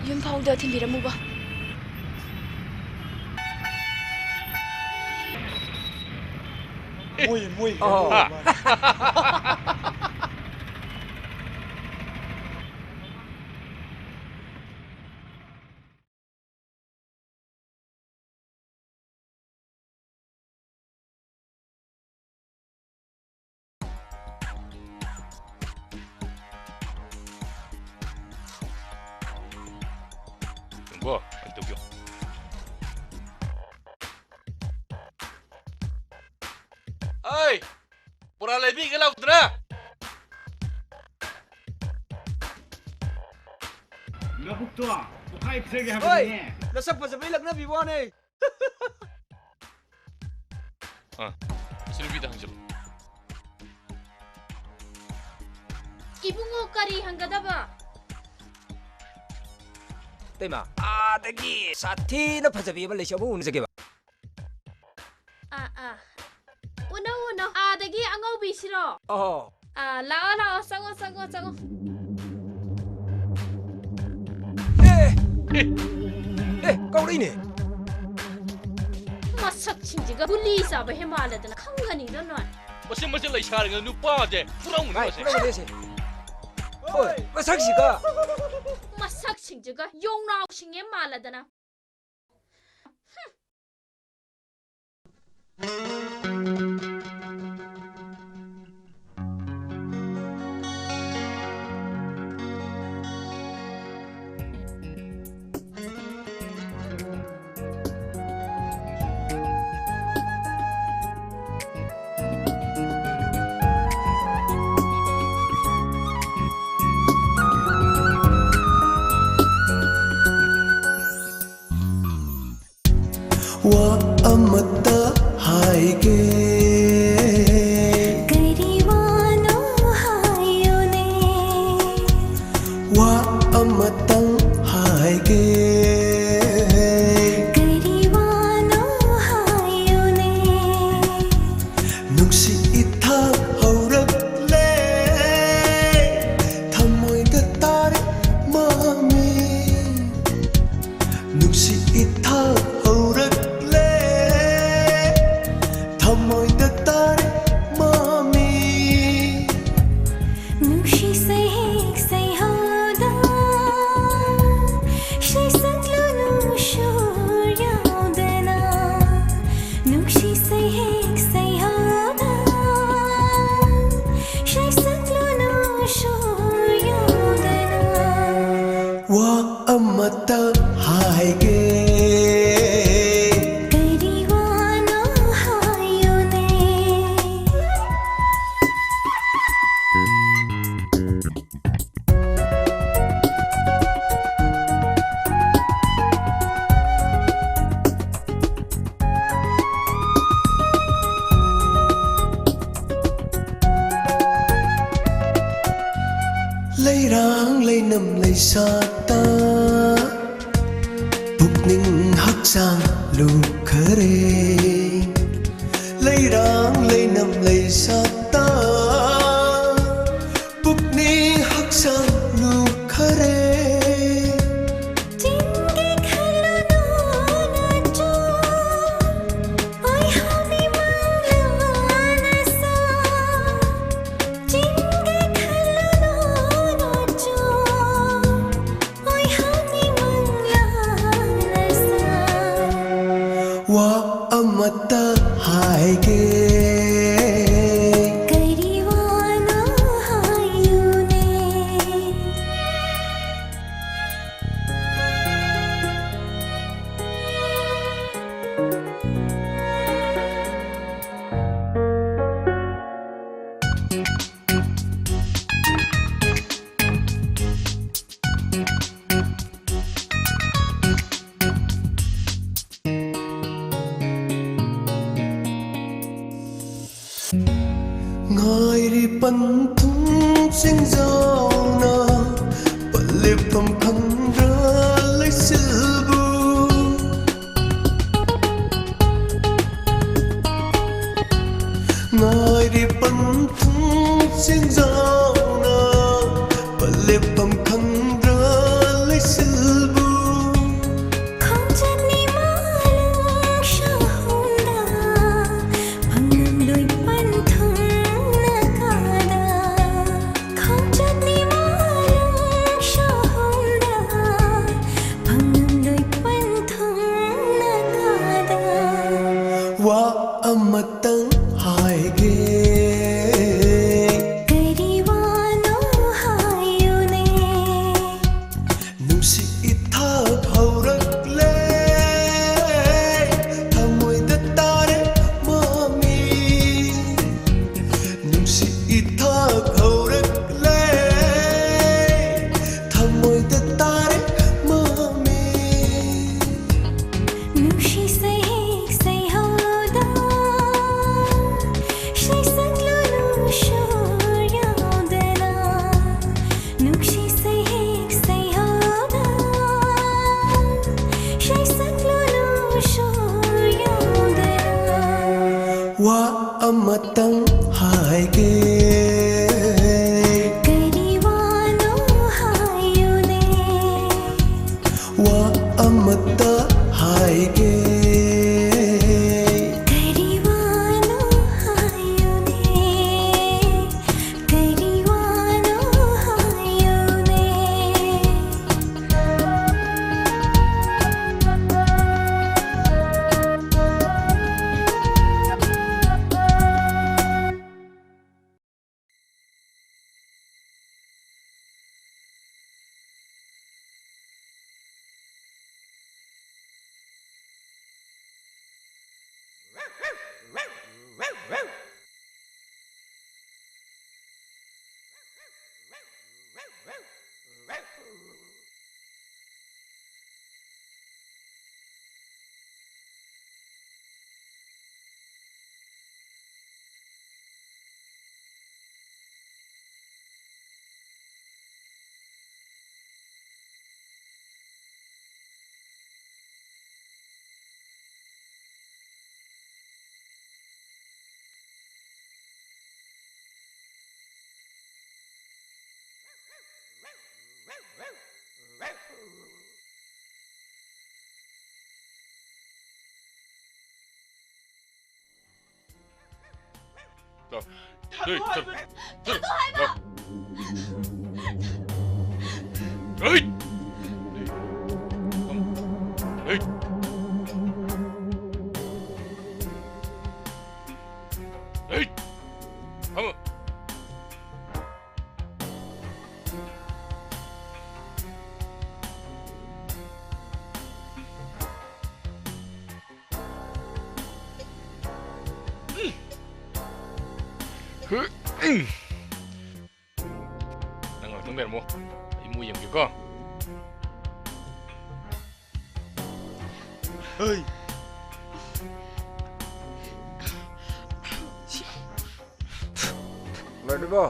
ꯌꯨꯝ ꯐꯥꯎꯗ ꯊꯤꯟꯕꯤꯔꯝꯃꯨꯕ꯫ ꯃꯣꯏ, ꯃꯣꯏ, ꯑꯣ꯫ ꯃꯣꯏ꯫ ꯌꯦꯡꯉꯣ, ꯑꯩ ꯇꯧꯒꯦ꯫ ꯑꯩ ꯕꯣꯔꯥ ꯂꯩꯕꯤꯒꯦ ꯂꯥꯎꯗꯅ꯫ ꯂꯧꯕꯨꯛꯇꯣ ꯄꯣꯈꯥꯏ ꯄꯤꯖꯒꯦ ꯍꯣꯏ, ꯍꯥꯏꯕꯅꯤꯅꯦ꯫ ꯅꯁꯛ ꯐꯖꯕꯩ ꯂꯛꯅꯕꯤꯕ ꯋꯥꯅꯦ꯫ ꯑꯥ, ꯑꯁꯤ ꯅꯨꯄꯤꯗ ꯍꯪꯖꯜꯂꯨ꯫ ꯏꯕꯨꯡꯉꯣ, ꯀꯔꯤ ꯍꯪꯒꯗꯕ? ꯏꯇꯩꯃ, ꯑꯥꯗꯒꯤ ꯁꯥꯊꯤꯅ ꯐꯖꯕꯤ ꯑꯃ ꯂꯩꯁꯤ, ꯑꯃꯨꯛ ꯎꯅꯖꯒꯦꯕ꯫ ꯑꯥ, ꯑꯥ꯫ ꯎꯅꯧ, ꯎꯅꯧ꯫ ꯑꯥꯗꯒꯤ ꯑꯉꯧꯕꯤꯁꯤꯔꯣ? ꯑꯣ꯫ ꯑꯥ, ꯂꯥꯛꯑꯣ, ꯂꯥꯛꯑꯣ꯫ ꯆꯪꯉꯣ, ꯆꯪꯉꯣ, ꯆꯪꯉꯣ꯫ ꯑꯦ! ꯑꯦ, ꯀꯧꯔꯛꯏꯅꯦ꯫ ꯃꯁꯛꯁꯤꯡꯁꯤꯒ ꯒꯨꯂꯤ ꯆꯥꯕ ꯍꯦ ꯃꯥꯜꯂꯗꯅ ꯈꯪꯒꯅꯤꯗ ꯅꯣꯏ꯫ ꯃꯁꯤ, ꯃꯁꯤ ꯂꯩꯁꯥꯔꯤꯉꯩ ꯅꯨꯄꯥꯁꯦ ꯐꯨꯔꯝꯒꯅꯤ ꯃꯁꯤ꯫ ꯐꯨꯔꯝꯒꯅꯤ ꯁꯤ꯫ ꯍꯣꯏ, ꯃꯁꯛꯁꯤꯒ꯫ ꯃꯁꯛꯁꯤꯡꯁꯤꯒ ꯌꯣꯡꯅꯥꯎꯁꯤꯡ ꯍꯦꯛ ꯃꯥꯜꯂꯗꯅ꯫ ꯋꯥ ꯑꯃꯇ ꯍꯥꯏꯒꯦ꯫ ꯀꯔꯤ ꯋꯥꯅꯣ ꯍꯥꯏꯌꯨꯅꯦ꯫ ꯋꯥ ꯑꯃꯇꯪ ꯍꯥꯏꯒꯦ꯫ ꯀꯔꯤ ꯋꯥꯅꯣ ꯍꯥꯏꯌꯨꯅꯦ꯫ ꯅꯨꯡꯁꯤ ꯏꯊꯥ ꯍꯧꯔꯛꯂꯦ꯫ ꯊꯃꯣꯏꯗ ꯇꯥꯔꯦ ꯃꯃꯤ꯫ ꯅꯨꯡꯁꯤ ꯏꯊꯥ ꯍꯧꯔꯛꯂꯦ꯫ ꯊꯃꯣꯏꯗ ꯇꯥꯔꯦ ꯃꯃꯤ꯫ ꯅꯨꯡꯁꯤ ꯁꯩꯍꯦꯛ ꯁꯩꯍꯧꯗ ꯁꯩꯁꯛꯂꯨꯅꯨ ꯁꯨꯔ ꯌꯥꯎꯗꯅ꯫ ꯅꯨꯡꯁꯤ ꯁꯩꯍꯦꯛ ꯁꯩꯍꯧꯗ ꯁꯩꯁꯛꯂꯨꯅꯨ ꯁꯨꯔ ꯌꯥꯎꯗꯅ꯫ ꯋꯥ ꯑꯃꯇ ꯍꯥꯏꯒꯦ꯫ ꯀꯔꯤ ꯋꯥꯅꯣ ꯍꯥꯏꯌꯨꯅꯦ꯫ ꯂꯩꯔꯥꯡ ꯂꯩꯅꯝ ꯂꯩꯁꯥꯠꯇ ꯄꯨꯛꯅꯤꯡ ꯍꯛꯆꯥꯡ ꯂꯨꯞꯈꯔꯦ꯫ ꯂꯩꯔꯥꯡ ꯂꯩꯅꯝ ꯂꯩꯁꯥꯠꯇ ꯄꯨꯛꯅꯤꯡ ꯍꯛꯆꯥꯡ ꯂꯨꯞꯈꯔꯦ꯫ ꯆꯤꯡꯒꯤ ꯈꯜꯂꯨꯅꯨ ꯅꯆꯨ, ꯑꯣꯏꯍꯧꯕꯤ ꯃꯪꯂꯥꯅꯁꯨ꯫ ꯀꯦ꯫ ꯀꯔꯤ ꯋꯥꯅꯣ ꯍꯥꯏꯌꯨꯅꯦ꯫ ꯉꯥꯏꯔꯤ ꯄꯟꯊꯨꯡ ꯆꯤꯡꯖꯥꯎꯅ, ꯄꯟꯂꯦꯞꯐꯝ ꯈꯪꯗ꯭ꯔ ꯂꯩꯆꯤꯜꯕꯨ꯫ ꯉꯥꯏꯔꯤ ꯄꯟꯊꯨꯡ ꯆꯤꯡꯖꯥꯎꯅ, ꯄꯟꯂꯦꯞꯐꯝ ꯈꯪꯗ꯭ꯔ ꯂꯩꯆꯤꯜꯕꯨ꯫ ꯈꯣꯡꯆꯠꯅꯤ ꯃꯥꯂꯪ ꯁꯍꯨꯝꯗ, ꯐꯪꯂꯝꯂꯣꯏ ꯄꯟꯊꯨꯡꯅ ꯀꯥꯗ꯫ ꯈꯣꯡꯆꯠꯅꯤ ꯃꯥꯂꯪ ꯁꯍꯨꯝꯗ, ꯐꯪꯂꯝꯂꯣꯏ ꯄꯟꯊꯨꯡꯅ ꯀꯥꯗ꯫ ꯋꯥ ꯑꯃꯇꯪ ꯍꯥꯏꯒꯦ꯫ ꯀꯔꯤ ꯋꯥꯅꯣ ꯍꯥꯏꯌꯨꯅꯦ꯫ ꯅꯨꯡꯁꯤ ꯏꯊꯛ ꯍꯧꯔꯛꯂꯦ, ꯊꯃꯣꯏꯗ ꯇꯥꯔꯦ ꯃꯃꯤ꯫ ꯅꯨꯡꯁꯤ ꯏꯊꯛ ꯍꯧꯔꯛꯂꯦ, ꯊꯃꯣꯏꯗ ꯇꯥꯔꯦ ꯃꯃꯤ꯫ ꯅꯨꯡꯁꯤ ꯁꯩꯍꯦꯛ ꯁꯩꯍꯧꯗ, ꯁꯩꯁꯛꯂꯨ ꯅꯨꯡꯁꯨꯔ ꯌꯥꯎꯗꯅ꯫ ꯅꯨꯡꯁꯤ ꯁꯩꯍꯦꯛ ꯁꯩꯍꯧꯗ, ꯁꯩꯁꯛꯂꯨ ꯅꯨꯡꯁꯨꯔ ꯌꯥꯎꯗꯅ꯫ ꯋꯥ ꯑꯃꯇꯪ ꯍꯥꯏꯒꯦ꯫ ꯀꯔꯤ ꯋꯥꯅꯣ ꯍꯥꯏꯌꯨꯅꯦ꯫ ꯋꯥ ꯑꯃꯇ ꯍꯥꯏꯒꯦ꯫ ꯀꯔꯤ ꯋꯥꯅꯣ ꯍꯥꯏꯌꯨꯅꯦ꯫ ꯀꯔꯤ ꯋꯥꯅꯣ ꯍꯥꯏꯌꯨꯅꯦ꯫ ꯂꯥꯎ꯫ ꯊꯥꯗꯣꯛꯑꯣ ꯍꯥꯏꯕ꯫ ꯊꯥꯗꯣꯛꯑꯣ ꯍꯥꯏꯕ꯫ ꯂꯥꯎ꯫ ꯍꯩꯠ! ꯍꯩꯠ! ꯍꯩꯠ! ꯐꯝꯃꯨ꯫ ꯅꯪ ꯉꯥꯛꯇꯪ ꯂꯩꯔꯝꯃꯣ, ꯑꯩ ꯃꯨ ꯌꯦꯡꯒꯦꯀꯣ꯫ ꯍꯩ꯫ ꯂꯣꯏꯗ꯭ꯔꯤꯕꯣ?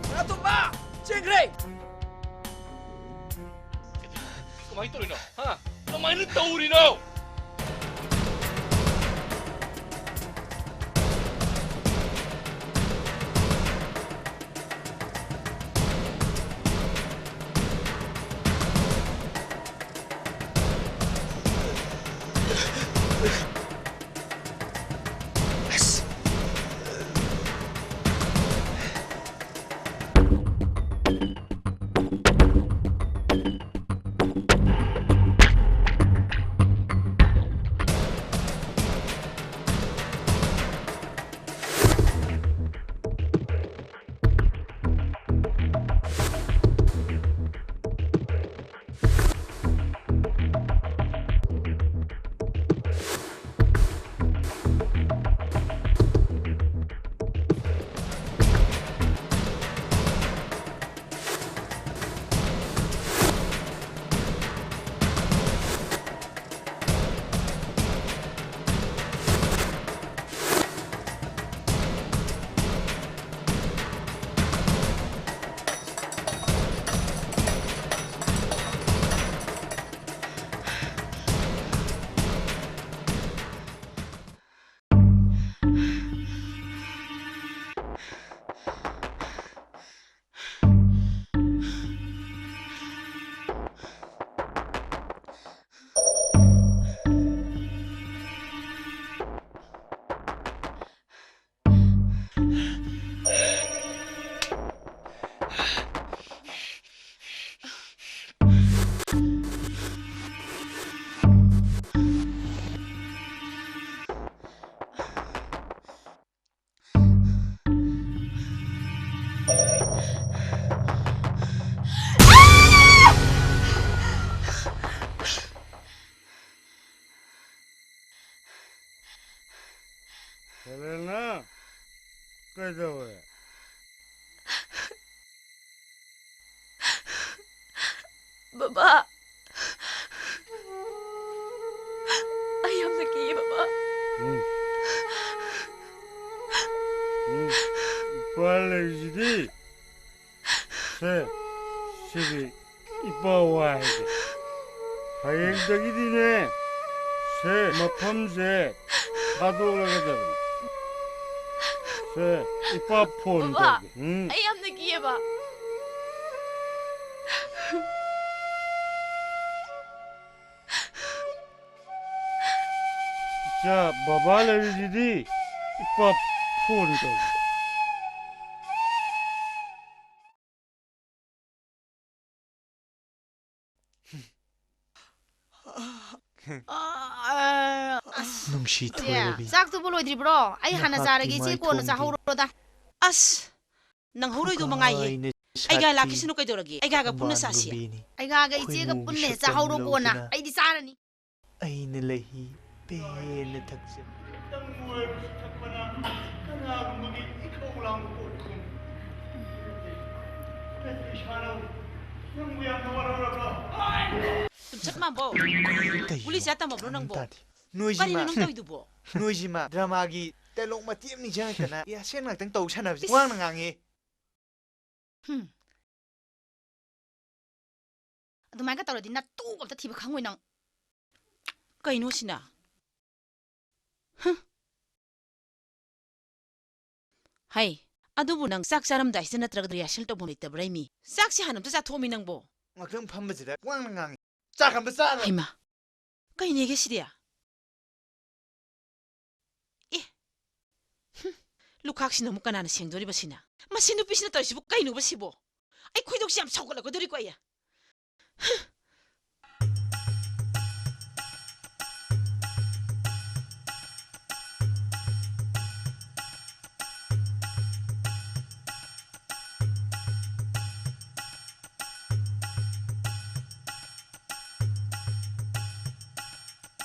ꯁꯅꯥꯇꯣꯝꯕ! ꯆꯦꯟꯈ꯭ꯔꯦ! ꯀꯃꯥꯏꯅ ꯇꯧꯔꯤꯅꯣ? ꯍꯥ? ꯀꯃꯥꯏꯅ ꯇꯧꯔꯤꯅꯣ? ꯍꯦꯂꯦꯅꯥ, ꯀꯩꯗꯧꯔꯦ? ꯕꯕꯥ, ꯑꯩ ꯌꯥꯝꯅ ꯀꯤꯌꯦ, ꯕꯕꯥ꯫ ꯎꯝ꯫ ꯎꯝ꯫ ꯏꯄꯥ ꯂꯩꯔꯤꯁꯤꯗꯤ꯫ ꯁꯦ, ꯁꯤꯗꯤ ꯏꯄꯥ ꯋꯥ ꯍꯥꯏꯒꯦ꯫ ꯍꯌꯦꯡꯗꯒꯤꯗꯤꯅꯦ, ꯁꯦ, ꯃꯐꯝꯁꯦ ꯊꯥꯗꯣꯛꯂꯒꯗꯕꯅꯤ꯫ ꯁꯦ, ꯏꯄꯥ ꯐꯣꯟ ꯕꯕꯥ, ꯇꯧꯒꯦ꯫ ꯎꯝ꯫ ꯑꯩ ꯌꯥꯝꯅ ꯀꯤꯌꯦꯕ꯫ ꯏꯆꯥ, ꯕꯕꯥ ꯂꯩꯔꯤꯁꯤꯗꯤ꯫ ꯏꯄꯥ ꯐꯣꯟ ꯇꯧꯒꯦ꯫ ꯑꯥ, ꯑꯁ, ꯅꯨꯡꯁꯤ ꯆꯦ, ꯊꯣꯏꯔꯕꯤ꯫ ꯆꯥꯛꯇꯨꯕꯨ ꯂꯣꯏꯗ꯭ꯔꯤꯕ꯭ꯔꯣ? ꯑꯩ ꯍꯥꯟꯅ ꯅꯍꯥꯛꯀꯤ ꯆꯥꯔꯒꯦ, ꯏꯆꯦ ꯀꯣꯟꯅ ꯃꯥꯏꯊꯣꯡꯒꯤ ꯆꯥꯍꯧꯔꯣꯗ꯫ ꯑꯁ, ꯅꯪꯍꯧꯔꯣꯏꯗꯣ ꯃꯉꯥꯏꯌꯦ꯫ ꯊꯨꯒꯥꯏꯅ ꯑꯩꯒ ꯁꯥꯠꯄꯤ ꯂꯥꯛꯈꯤꯁꯅꯨ ꯀꯩꯗꯧꯔꯒꯦ? ꯑꯩꯒꯥꯒ ꯄꯨꯟꯅ ꯊꯝꯕꯥꯜ ꯆꯥꯁꯤ꯫ ꯂꯨꯕꯤꯅꯤ꯫ ꯑꯩꯒꯥꯒ ꯏꯆꯦꯒ ꯈꯣꯏꯃꯨ ꯄꯨꯟꯅ ꯍꯦꯛ ꯁꯦꯠꯄ ꯆꯥꯍꯧꯔꯣ ꯀꯣꯟꯅ꯫ ꯂꯨꯝꯗꯨꯅ ꯑꯩꯗꯤ ꯆꯥꯔꯅꯤ꯫ ꯑꯩꯅ ꯂꯩꯍꯤ ꯄꯦꯟꯅ ꯊꯛꯆꯩ꯫ ꯈꯤꯇꯪ ꯑꯣꯏꯔꯕꯁꯨ ꯊꯛꯄꯅ ꯀꯅꯥꯒꯨꯝꯕꯒꯤ ꯏꯈꯧ ꯂꯥꯡꯕ ꯄꯣꯠ ꯈꯪꯉꯤ꯫ ꯅꯠꯇꯦ, ꯏꯁꯥꯅ ꯅꯪꯕꯨ ꯌꯥꯝꯅ ꯋꯥꯔꯧꯔꯕ꯭ꯔꯣ? ꯇꯨꯝꯆꯠ ꯃꯥꯟꯕꯣ꯫ ꯀꯩꯅꯣ? ꯒꯨꯂꯤ ꯆꯥ ꯇꯝꯃꯕ꯭ꯔꯣ ꯅꯪꯕꯣ? ꯇꯥꯗꯦ꯫ ꯅꯣꯏꯁꯤ ꯀꯔꯤꯅꯣ ꯃꯥ-, ꯅꯪ ꯇꯧꯔꯤꯗꯨꯕꯣ? ꯅꯣꯏꯁꯤ ꯃꯥ ꯗ꯭ꯔꯃꯥꯒꯤ ꯗꯥꯏꯂꯣꯛ ꯃꯇꯦꯛ ꯑꯃ ꯅꯤꯡꯁꯤꯡꯉꯛꯇꯅ ꯔꯤꯍꯔꯁꯦꯜ ꯉꯥꯛꯇꯪ ꯇꯧ ꯁꯥꯟꯅꯕꯁꯦ ꯏꯁ꯫ ꯋꯥꯅ ꯉꯥꯡꯉꯦ꯫ ꯍꯨꯝ꯫ ꯑꯗꯨꯃꯥꯏꯅ ꯇꯧꯔꯗꯤ ꯅꯇꯨ ꯑꯝꯇ ꯊꯤꯕ ꯈꯪꯉꯣꯏ ꯅꯪ꯫ ꯀꯩꯅꯣ ꯁꯤꯅ? ꯍꯨꯝ꯫ ꯍꯩ, ꯑꯗꯨꯕꯨ ꯅꯪ ꯆꯥꯛ ꯆꯥꯔꯝꯗꯥꯏꯁꯤꯗ ꯅꯠꯇ꯭ꯔꯒ ꯔꯤꯍꯔꯁꯦꯜ ꯇꯧꯐꯝ ꯂꯩꯇꯕ꯭ꯔꯥ ꯏꯃꯤ? ꯆꯥꯛꯁꯤ ꯍꯥꯟꯅ ꯑꯝꯇ ꯆꯥꯊꯣꯛꯑꯝꯃꯤ ꯅꯪꯕꯣ꯫ ꯉꯥꯛꯇꯪ ꯐꯝꯕꯁꯤꯗ ꯋꯥꯅ ꯉꯥꯡꯉꯦ꯫ ꯆꯥꯛ ꯑꯝꯇ ꯆꯥꯔꯣꯏ꯫ ꯍꯩꯃꯥ, ꯀꯩꯅꯦꯒꯦ ꯁꯤꯗꯤ? ꯑꯦ, ꯍꯨꯝ, ꯂꯨꯈꯥꯛꯁꯤꯅ ꯑꯃꯨꯛ ꯀꯅꯥꯅ ꯁꯦꯡꯗꯣꯔꯤꯕ ꯁꯤꯅ? ꯃꯁꯤ ꯅꯨꯄꯤꯁꯤꯅ ꯇꯧꯔꯤꯁꯤꯕꯨ ꯀꯩꯅꯣꯕ ꯁꯤꯕꯣ? ꯑꯩ ꯈꯣꯏꯗꯧꯁꯤ ꯌꯥꯝ ꯁꯥꯎꯒꯠꯂꯛꯀꯗꯧꯔꯤꯀꯣ ꯑꯩ꯫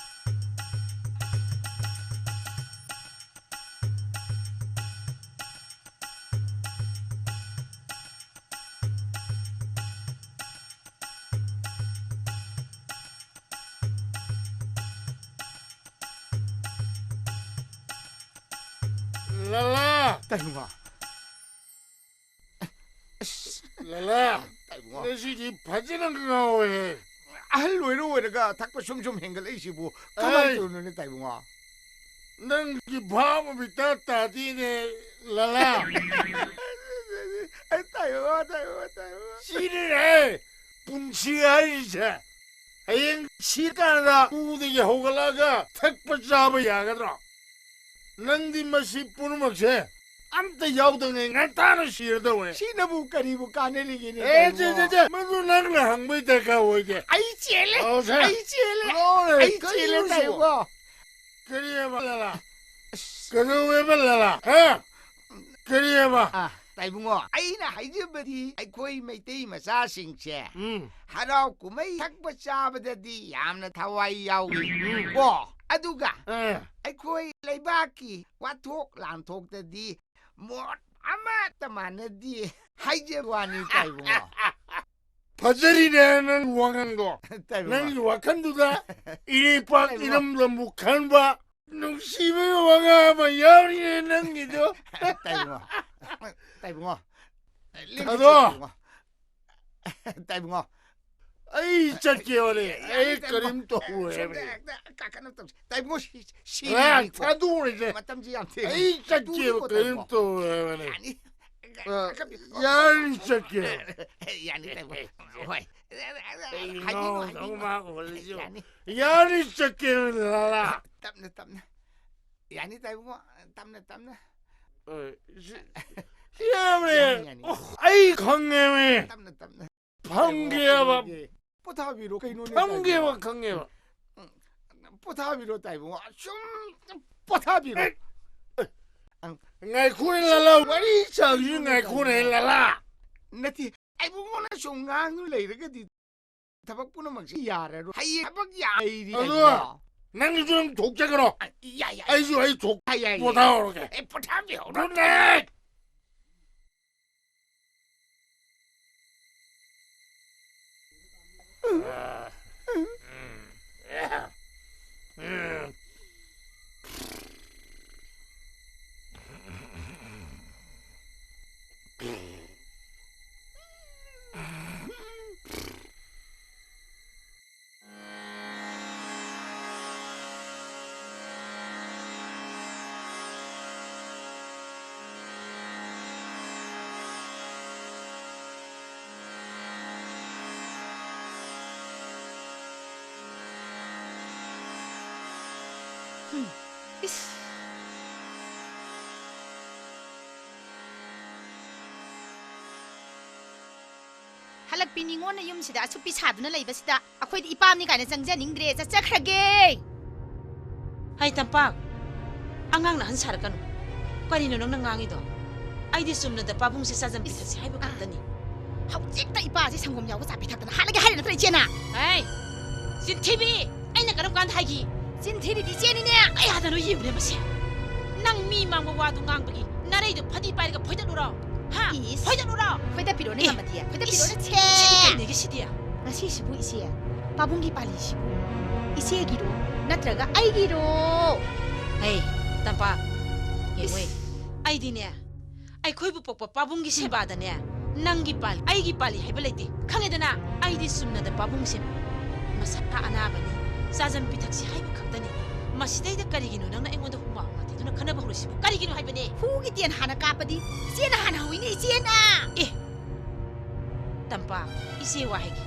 ꯂꯂꯥ! ꯇꯥꯏꯕꯨꯡꯉꯣ꯫ ꯑꯁ, ꯂꯂꯥ! ꯇꯥꯏꯕꯨꯡꯉꯣ꯫ ꯉꯁꯤꯗꯤ ꯐꯖꯅ ꯉꯥꯎꯋꯦꯍꯦ꯫ ꯑꯍꯜ ꯑꯣꯏꯔ ꯑꯣꯏꯔꯒ ꯊꯛꯄ ꯁꯨꯝ ꯁꯨꯝ ꯍꯦꯟꯒꯠꯂꯛꯏꯁꯤꯕꯨ ꯀꯃꯥꯏꯅ ꯑꯩ ꯇꯧꯔꯤꯅꯣꯅꯦ, ꯇꯥꯏꯕꯨꯡꯉꯣ? ꯅꯪꯒꯤ ꯚꯥꯕ ꯑꯃ ꯏꯇꯥ ꯇꯥꯗꯦꯅꯦ, ꯂꯂꯥ꯫ ꯑꯩ ꯇꯥꯏꯕꯨꯡꯉꯣ, ꯇꯥꯏꯕꯨꯡꯉꯣ, ꯇꯥꯏꯕꯨꯡꯉꯣ꯫ ꯁꯤꯅꯤꯅꯦ ꯄꯨꯟꯁꯤ ꯍꯥꯏꯔꯤꯁꯦ꯫ ꯍꯌꯦꯡ ꯁꯤꯔꯀꯥꯟꯗ ꯎꯗꯒꯤ ꯍꯧꯒꯠꯂꯛꯑꯒ ꯊꯛꯄ ꯆꯥꯕ ꯌꯥꯒꯗ꯭ꯔꯣ? ꯅꯪꯗꯤ ꯃꯁꯤ ꯄꯨꯝꯅꯃꯛꯁꯦ ꯑꯝꯇ ꯌꯥꯎꯗꯉꯩ ꯉꯟꯇꯥꯅ ꯁꯤꯔꯗꯧꯅꯦ꯫ ꯁꯤꯅꯕꯨ ꯀꯔꯤꯕꯨ ꯀꯥꯟꯅꯔꯤꯒꯦꯅꯦ, ꯑꯦ, ꯆꯦ, ꯇꯥꯏꯕꯨꯡꯉꯣ? ꯆꯦ, ꯆꯦ, ꯃꯗꯨ ꯅꯪꯅ ꯍꯪꯕꯩ ꯗꯔꯀꯥꯔ ꯑꯣꯏꯗꯦ꯫ ꯑꯩ ꯆꯦꯜꯂꯦ, ꯑꯣ, ꯁꯦ꯫ ꯑꯩ ꯆꯦꯜꯂꯦ, ꯂꯣꯏꯔꯦ, ꯑꯩ ꯆꯦꯜꯂꯦ, ꯀꯔꯤꯅꯣ ꯁꯤꯕꯣ? ꯇꯥꯏꯕꯨꯡꯉꯣ꯫ ꯀꯔꯤꯑꯕ, ꯂꯂꯥ? ꯑꯁ꯫ ꯀꯩꯗꯧꯋꯦꯕ, ꯂꯂꯥ? ꯍꯥ? ꯀꯔꯤꯑꯕ? ꯑꯥ, ꯇꯥꯏꯕꯨꯡꯉꯣ, ꯑꯩꯅ ꯍꯥꯏꯖꯕꯗꯤ ꯑꯩꯈꯣꯏ ꯃꯩꯇꯩ ꯃꯆꯥꯁꯤꯡꯁꯦ ꯎꯝ꯫ ꯍꯔꯥꯎ ꯀꯨꯝꯍꯩ ꯊꯛꯄ ꯆꯥꯕꯗꯗꯤ ꯌꯥꯝꯅ ꯊꯋꯥꯏ ꯌꯥꯎꯏ꯫ ꯎꯝ꯫ ꯀꯣ? ꯑꯗꯨꯒ ꯑꯥ꯫ ꯑꯩꯈꯣꯏ ꯂꯩꯕꯥꯛꯀꯤ ꯋꯥꯊꯣꯛ ꯂꯥꯟꯊꯣꯛꯇꯗꯤ ꯃꯣꯠ ꯑꯃꯠꯇ ꯃꯥꯟꯅꯗꯦ ꯍꯥꯏꯖꯕ ꯋꯥꯅꯤ, ꯇꯥꯏꯕꯨꯡꯉꯣ꯫ ꯐꯖꯔꯤꯅꯦ ꯅꯪ ꯋꯥꯉꯥꯡꯗꯣ꯫ ꯇꯥꯏꯕꯨꯡꯉꯣ꯫ ꯅꯪꯒꯤ ꯋꯥꯈꯜꯗꯨꯗ ꯏꯔꯩꯄꯥꯛ ꯇꯥꯏꯕꯨꯡꯉꯣ꯫ ꯏꯔꯝꯗꯝꯕꯨ ꯈꯟꯕ ꯅꯨꯡꯁꯤꯕꯒꯤ ꯋꯥꯉꯥꯡ ꯑꯃ ꯌꯥꯎꯔꯤꯅꯦ ꯅꯪꯒꯤꯗꯣ꯫ ꯇꯥꯏꯕꯨꯡꯉꯣ꯫ ꯇꯥꯏꯕꯨꯡꯉꯣ꯫ ꯂꯦꯡꯒꯅꯨ, ꯑꯗꯣ꯫ ꯇꯥꯏꯕꯨꯡꯉꯣ꯫ ꯇꯥꯏꯕꯨꯡꯉꯣ꯫ ꯑꯩ ꯆꯠꯀꯦꯕꯅꯦ꯫ ꯌꯥꯅꯤ, ꯑꯩ ꯇꯥꯏꯕꯨꯡꯉꯣ꯫ ꯀꯔꯤꯝ ꯇꯧꯔꯣꯏ ꯁꯣꯝꯗ ꯍꯥꯏꯕꯅꯦ꯫ ꯍꯦꯛꯇ ꯀꯥꯈꯠꯅꯕ ꯇꯧꯁꯤ꯫ ꯇꯥꯏꯕꯨꯡꯉꯣ, ꯁꯤ-, ꯑ, ꯁꯤꯔꯤꯅꯤꯀꯣ꯫ ꯊꯥꯗꯣꯛꯎꯔꯁꯦ꯫ ꯃꯇꯝꯁꯤ ꯌꯥꯝ ꯊꯦꯡꯉꯦ꯫ ꯑꯩ ꯆꯠꯀꯦꯕ, ꯇꯨꯒꯤꯀꯣ, ꯀꯔꯤꯝ ꯇꯥꯏꯕꯨꯡꯉꯣ꯫ ꯇꯧꯔꯣꯏ ꯍꯥꯏꯕꯅꯦ꯫ ꯌꯥꯅꯤ꯫ ꯑ, ꯌꯥꯅꯤ ꯆꯠꯀꯦꯕ꯫ ꯌꯥꯅꯤ, ꯇꯥꯏꯕꯨꯡꯉꯣ꯫ ꯍꯣꯏ꯫ ꯀꯩꯅꯣ ꯍꯥꯏꯕꯤꯌꯨ, ꯍꯥꯏꯕꯤꯌꯨ꯫ ꯅꯣꯡꯃ ꯑꯣꯏꯔꯁꯨ꯫ ꯌꯥꯅꯤ꯫ ꯌꯥꯅꯤ ꯆꯠꯀꯦꯕ, ꯂꯥꯂꯥ꯫ ꯇꯞꯅ, ꯇꯞꯅ꯫ ꯌꯥꯅꯤ, ꯇꯥꯏꯕꯨꯡꯉꯣ꯫ ꯇꯞꯅ, ꯇꯞꯅ꯫ ꯍꯣꯏ, ꯁꯤ, ꯁꯤ ꯌꯥꯝꯃꯦ꯫ ꯌꯥꯅꯤ, ꯌꯥꯅꯤ꯫ ꯑꯣ, ꯑꯩ ꯈꯪꯉꯦꯃꯦ꯫ ꯇꯞꯅ, ꯇꯞꯅ꯫ ꯐꯝꯒꯦꯕ꯫ ꯄꯣꯊꯥꯕꯤꯔꯣ, ꯀꯩꯅꯣꯅꯦ, ꯐꯝꯒꯦꯕ ꯇꯥꯏꯕꯨꯡꯉꯣ? ꯈꯪꯉꯦꯕ꯫ ꯎꯝ, ꯄꯣꯊꯥꯕꯤꯔꯣ, ꯇꯥꯏꯕꯨꯡꯉꯣ꯫ ꯁꯨꯝ ꯄꯣꯊꯥꯕꯤꯔꯣ꯫ ꯑꯦ, ꯑꯦ꯫ ꯑꯪ-, ꯉꯥꯏꯈꯣꯅꯦ, ꯂꯥꯂꯥ, ꯋꯥꯔꯤ ꯁꯥꯒꯦ, ꯀꯩꯅꯣꯅꯦ, ꯉꯥꯏꯈꯣꯅꯦ, ꯇꯥꯏꯕꯨꯡꯉꯣ? ꯂꯥꯂꯥ꯫ ꯅꯠꯇꯦ, ꯇꯥꯏꯕꯨꯡꯉꯣꯅ ꯁꯨꯝ ꯉꯥꯡꯉ ꯂꯩꯔꯒꯗꯤ ꯊꯕꯛ ꯄꯨꯝꯅꯃꯛꯁꯤ ꯌꯥꯔꯔꯣꯏ꯫ ꯍꯌꯦꯡ ꯊꯕꯛ ꯌꯥꯝ ꯂꯩꯔꯤ ꯑꯗꯣ ꯍꯥꯏꯕꯅꯤꯗ꯫ ꯅꯪꯒꯤꯁꯨ ꯅꯪ ꯊꯣꯛꯆꯈ꯭ꯔꯣ꯫ ꯑ, ꯌꯥꯏ, ꯌꯥꯏ꯫ ꯑꯩꯁꯨ ꯑꯩ ꯊꯣꯛ-, ꯌꯥꯏ, ꯌꯥꯏ, ꯌꯥꯏ꯫ ꯄꯣꯊꯥꯍꯧꯔꯒꯦ꯫ ꯑꯦ, ꯄꯣꯊꯥꯕꯤꯍꯧꯔꯣ꯫ Good night꯫ ꯍꯜꯂꯛꯄꯤ ꯅꯤꯉꯣꯟꯅ ꯌꯨꯝꯁꯤꯗ ꯑꯁꯨꯛ ꯄꯤꯁꯥꯗꯨꯅ ꯂꯩꯕꯁꯤꯗ ꯑꯩꯈꯣꯏꯗꯤ ꯏꯄꯥꯝꯅꯤ ꯀꯥꯏꯅ ꯆꯪꯖꯅꯤꯡꯗ꯭ꯔꯦ, ꯆꯠꯆꯈ꯭ꯔꯒꯦ꯫ ꯍꯩ ꯇꯝꯄꯥꯛ, ꯑꯉꯥꯡꯅ ꯑꯍꯟ ꯁꯥꯔꯛꯀꯅꯨ꯫ ꯀꯔꯤꯅꯣ ꯅꯪꯅ ꯉꯥꯡꯉꯤꯗꯣ? ꯑꯩꯗꯤ ꯆꯨꯝꯅꯗ ꯄꯥꯕꯨꯡꯁꯦ ꯆꯥꯖꯝ ꯏꯁ, ꯄꯤꯊꯛꯁꯤ ꯍꯥꯏꯕ ꯑꯥ꯫ ꯈꯛꯇꯅꯤ꯫ ꯍꯧꯖꯤꯛꯇ ꯏꯄꯥꯁꯦ ꯁꯪꯒꯣꯝ ꯌꯥꯎꯕ ꯆꯥ ꯄꯤꯊꯛꯇꯅ ꯍꯥꯠꯂꯒꯦ ꯍꯥꯏꯔꯤ ꯅꯠꯇ꯭ꯔ ꯏꯆꯦꯅ? ꯍꯩ, ꯆꯤꯟꯊꯤꯕꯤ! ꯑꯩꯅ ꯀꯔꯝ ꯀꯥꯟꯗ ꯍꯥꯏꯈꯤ? ꯆꯤꯟ ꯊꯤꯔꯤꯗꯤ ꯏꯆꯦꯅꯤꯅꯦ꯫ ꯀꯌꯥꯗꯅꯣ ꯌꯦꯡꯉꯨꯅꯦ ꯃꯁꯦ꯫ ꯅꯪ ꯃꯤ ꯃꯥꯡꯕ ꯋꯥꯗꯨ ꯉꯥꯡꯕꯒꯤ ꯅꯔꯩꯗꯨ ꯐꯗꯤ ꯄꯥꯏꯔꯒ ꯐꯣꯏꯗꯠꯂꯨꯔꯣ꯫ ꯍꯥ? ꯏꯁ꯫ ꯐꯣꯏꯗꯠꯂꯨꯔꯣ꯫ ꯐꯣꯏꯗꯠꯄꯤꯔꯣꯅꯦ ꯑꯦ꯫ ꯉꯝꯃꯗꯤ꯫ ꯐꯣꯏꯗꯠꯄꯤꯔꯣꯅꯦ꯫ ꯏꯁ, ꯁꯦ꯫ ꯁꯤꯗꯤ ꯀꯩꯅꯦꯒꯦ ꯁꯤꯗꯤ? ꯉꯁꯤꯁꯤꯕꯨ ꯏꯆꯦ, ꯄꯥꯕꯨꯡꯒꯤ ꯄꯥꯜꯂꯤꯁꯤꯕꯨ ꯏꯆꯦꯒꯤꯔꯣ ꯅꯠꯇ꯭ꯔꯒ ꯑꯩꯒꯤꯔꯣ? ꯍꯦ, ꯇꯝꯄꯥꯛ, ꯌꯦꯡꯉꯨ꯫ ꯏꯁ꯫ ꯑꯩꯗꯤꯅꯦ, ꯑꯩꯈꯣꯏꯕꯨ ꯄꯣꯛꯄ ꯄꯥꯕꯨꯡꯒꯤ ꯁꯦꯕꯥꯗꯅꯦ, ꯅꯪꯒꯤ ꯄꯥꯜꯂꯤ, ꯑꯩꯒꯤ ꯄꯥꯜꯂꯤ ꯍꯥꯏꯕ ꯂꯩꯇꯦ꯫ ꯈꯪꯉꯦꯗꯅ? ꯑꯩꯗꯤ ꯆꯨꯝꯅꯗ ꯄꯥꯕꯨꯡꯁꯦ ꯃꯁꯥ ꯑꯅꯥꯕꯅꯤ, ꯆꯥꯖꯝ ꯄꯤꯊꯛꯁꯤ ꯍꯥꯏꯕ ꯈꯛꯇꯅꯤ꯫ ꯃꯁꯤꯗꯩꯗ ꯀꯔꯤꯒꯤꯅꯣ ꯅꯪꯅ ꯑꯩꯉꯣꯟꯗ ꯍꯨꯃꯥꯡ ꯃꯥꯊꯤꯗꯨꯅ ꯈꯟꯅꯕ ꯍꯧꯔꯤꯁꯤꯕꯨ? ꯀꯔꯤꯒꯤꯅꯣ ꯍꯥꯏꯕꯅꯦ? ꯍꯨꯒꯤ ꯇꯦꯟ ꯍꯥꯟꯅ ꯀꯥꯞꯄꯗꯤ ꯏꯆꯦꯅ ꯍꯥꯟꯅ ꯍꯧꯏꯅꯦ, ꯏꯆꯦꯅ! ꯑꯦ, ꯇꯝꯄꯥꯛ, ꯏꯆꯦ ꯋꯥ ꯍꯥꯏꯒꯦ꯫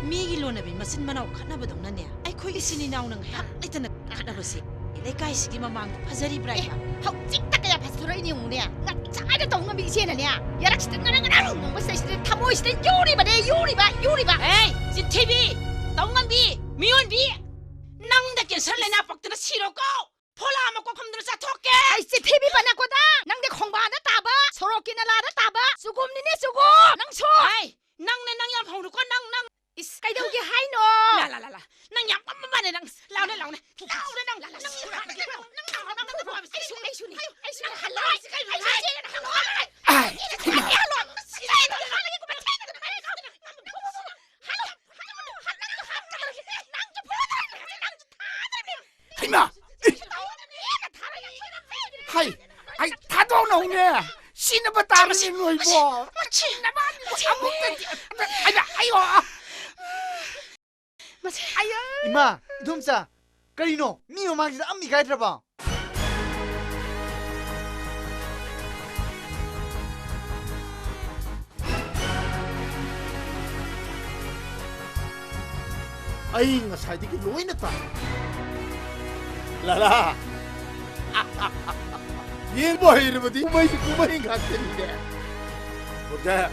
ꯃꯤꯒꯤ ꯂꯣꯟꯅꯕꯤ ꯃꯆꯤꯟ ꯃꯅꯥꯎ ꯈꯠꯅꯕꯗꯧꯅꯅꯦ, ꯑꯩꯈꯣꯏ ꯏꯆꯤꯟ ꯏꯅꯥꯎꯅ ꯉꯥꯏꯍꯥꯛ ꯂꯩꯇꯅ ꯈꯠꯅꯕꯁꯦ ꯂꯩꯀꯥꯏꯁꯤꯒꯤ ꯃꯃꯥꯡꯗ ꯐꯖꯔꯤꯕ꯭ꯔꯥ ꯑꯦ, ꯏꯃꯥ? ꯍꯧꯖꯤꯛꯇ ꯀꯌꯥ ꯐꯖꯊꯣꯔꯛꯏꯅꯦ ꯌꯦꯡꯉꯨꯅꯦ꯫ ꯉꯥꯛꯆꯥꯏꯗ ꯇꯧ ꯉꯝꯕꯤ ꯏꯆꯦꯅꯅꯦ, ꯌꯥꯔꯛꯁꯤꯗ ꯉꯔꯪ ꯉꯔꯪ ꯉꯪꯕꯁꯤꯗꯩꯁꯤꯗ ꯊꯃꯣꯏꯁꯤꯗ ꯌꯨꯔꯤꯕꯅꯦ, ꯌꯨꯔꯤꯕ, ꯌꯨꯔꯤꯕ꯫ ꯑꯦ, ꯆꯤꯟꯊꯤꯕꯤ! ꯇꯧ ꯉꯝꯕꯤ! ꯃꯤꯑꯣꯟꯕꯤ! ꯅꯪꯗ ꯀꯦꯟꯁꯔ ꯂꯥꯏꯅꯥ ꯄꯛꯇꯅ ꯁꯤꯔꯣꯀꯣ! ꯐꯣꯂꯥ ꯃꯀꯣꯛ ꯐꯝꯗꯨꯅ ꯆꯥꯊꯣꯛꯀꯦ! ꯑꯩ ꯆꯤꯟꯊꯤꯕꯤ ꯄꯅꯥꯀꯣꯗ! ꯅꯪꯗꯤ ꯈꯣꯡꯕꯥꯟꯗ ꯇꯥꯕ, ꯁꯣꯔꯣꯛꯀꯤ ꯅꯂꯥꯗ ꯇꯥꯕ ꯆꯨꯒꯨꯝꯅꯤꯅꯦ, ꯆꯨꯒꯨꯝ! ꯅꯪꯁꯨ! ꯑꯩ! ꯅꯪꯅꯦ, ꯅꯪ ꯌꯥꯝ ꯍꯧꯔꯨꯀꯣ, ꯅꯪ, ꯅꯪ! ꯏꯁ, ꯀꯩꯗꯧꯒꯦ ꯍꯥꯏꯅꯣ? ꯂꯥ, ꯂꯥ, ꯂꯥ, ꯂꯥ. ꯅꯪ ꯌꯥꯝ ꯄꯪꯕ ꯃꯥꯜꯂꯦ, ꯅꯪ. ꯂꯥꯎꯅꯦ, ꯂꯥꯎꯅꯦ. ꯂꯥꯎꯅꯦ, ꯅꯪ. ꯅꯪ, ꯅꯪ, ꯅꯪ, ꯅꯪ, ꯅꯪ, ꯅꯪ, ꯑꯩꯁꯨ, ꯑꯩꯁꯨꯅꯦ, ꯑꯩꯁꯨꯅꯦ. ꯍꯜꯂꯣ, ꯑꯩꯁꯦ ꯀꯩꯅꯣ? ꯑꯩ, hello, hello, hello. Hello, hello, hello. ꯍꯩꯃꯥ! ꯍꯩ! ꯑꯩ ꯊꯥꯗꯣꯛꯅꯧꯅꯦ! ꯁꯤꯅꯕ ꯇꯥꯕꯅꯤ ꯅꯣꯏꯕꯣ! ꯃꯁꯤ! ꯅꯕꯥꯅꯤꯕꯨ ꯃꯁꯤ! ꯑꯃꯨꯛꯇꯗꯤ ꯑꯝꯇ, ꯍꯩꯃꯥ! ꯑꯩꯌꯣ! ꯃꯁꯤ! ꯑꯌꯥ! ꯏꯃꯥ! ꯏꯗꯣꯝꯆꯥ! ꯀꯔꯤꯅꯣ? ꯃꯤ ꯃꯃꯥꯡꯁꯤꯗ ꯑꯝ ꯏꯀꯥꯏꯗ꯭ꯔꯕꯣ? ꯑꯩ ꯉꯁꯥꯏꯗꯒꯤ ꯂꯣꯏꯅ ꯇꯥꯏ꯫ ꯂꯥꯂꯥ! ꯌꯦꯡꯕ ꯍꯩꯔꯕꯗꯤ ꯀꯨꯝꯍꯩꯁꯤ ꯀꯨꯝꯍꯩ ꯉꯥꯛꯇꯅꯤꯅꯦ꯫ ꯑꯣꯖꯥ,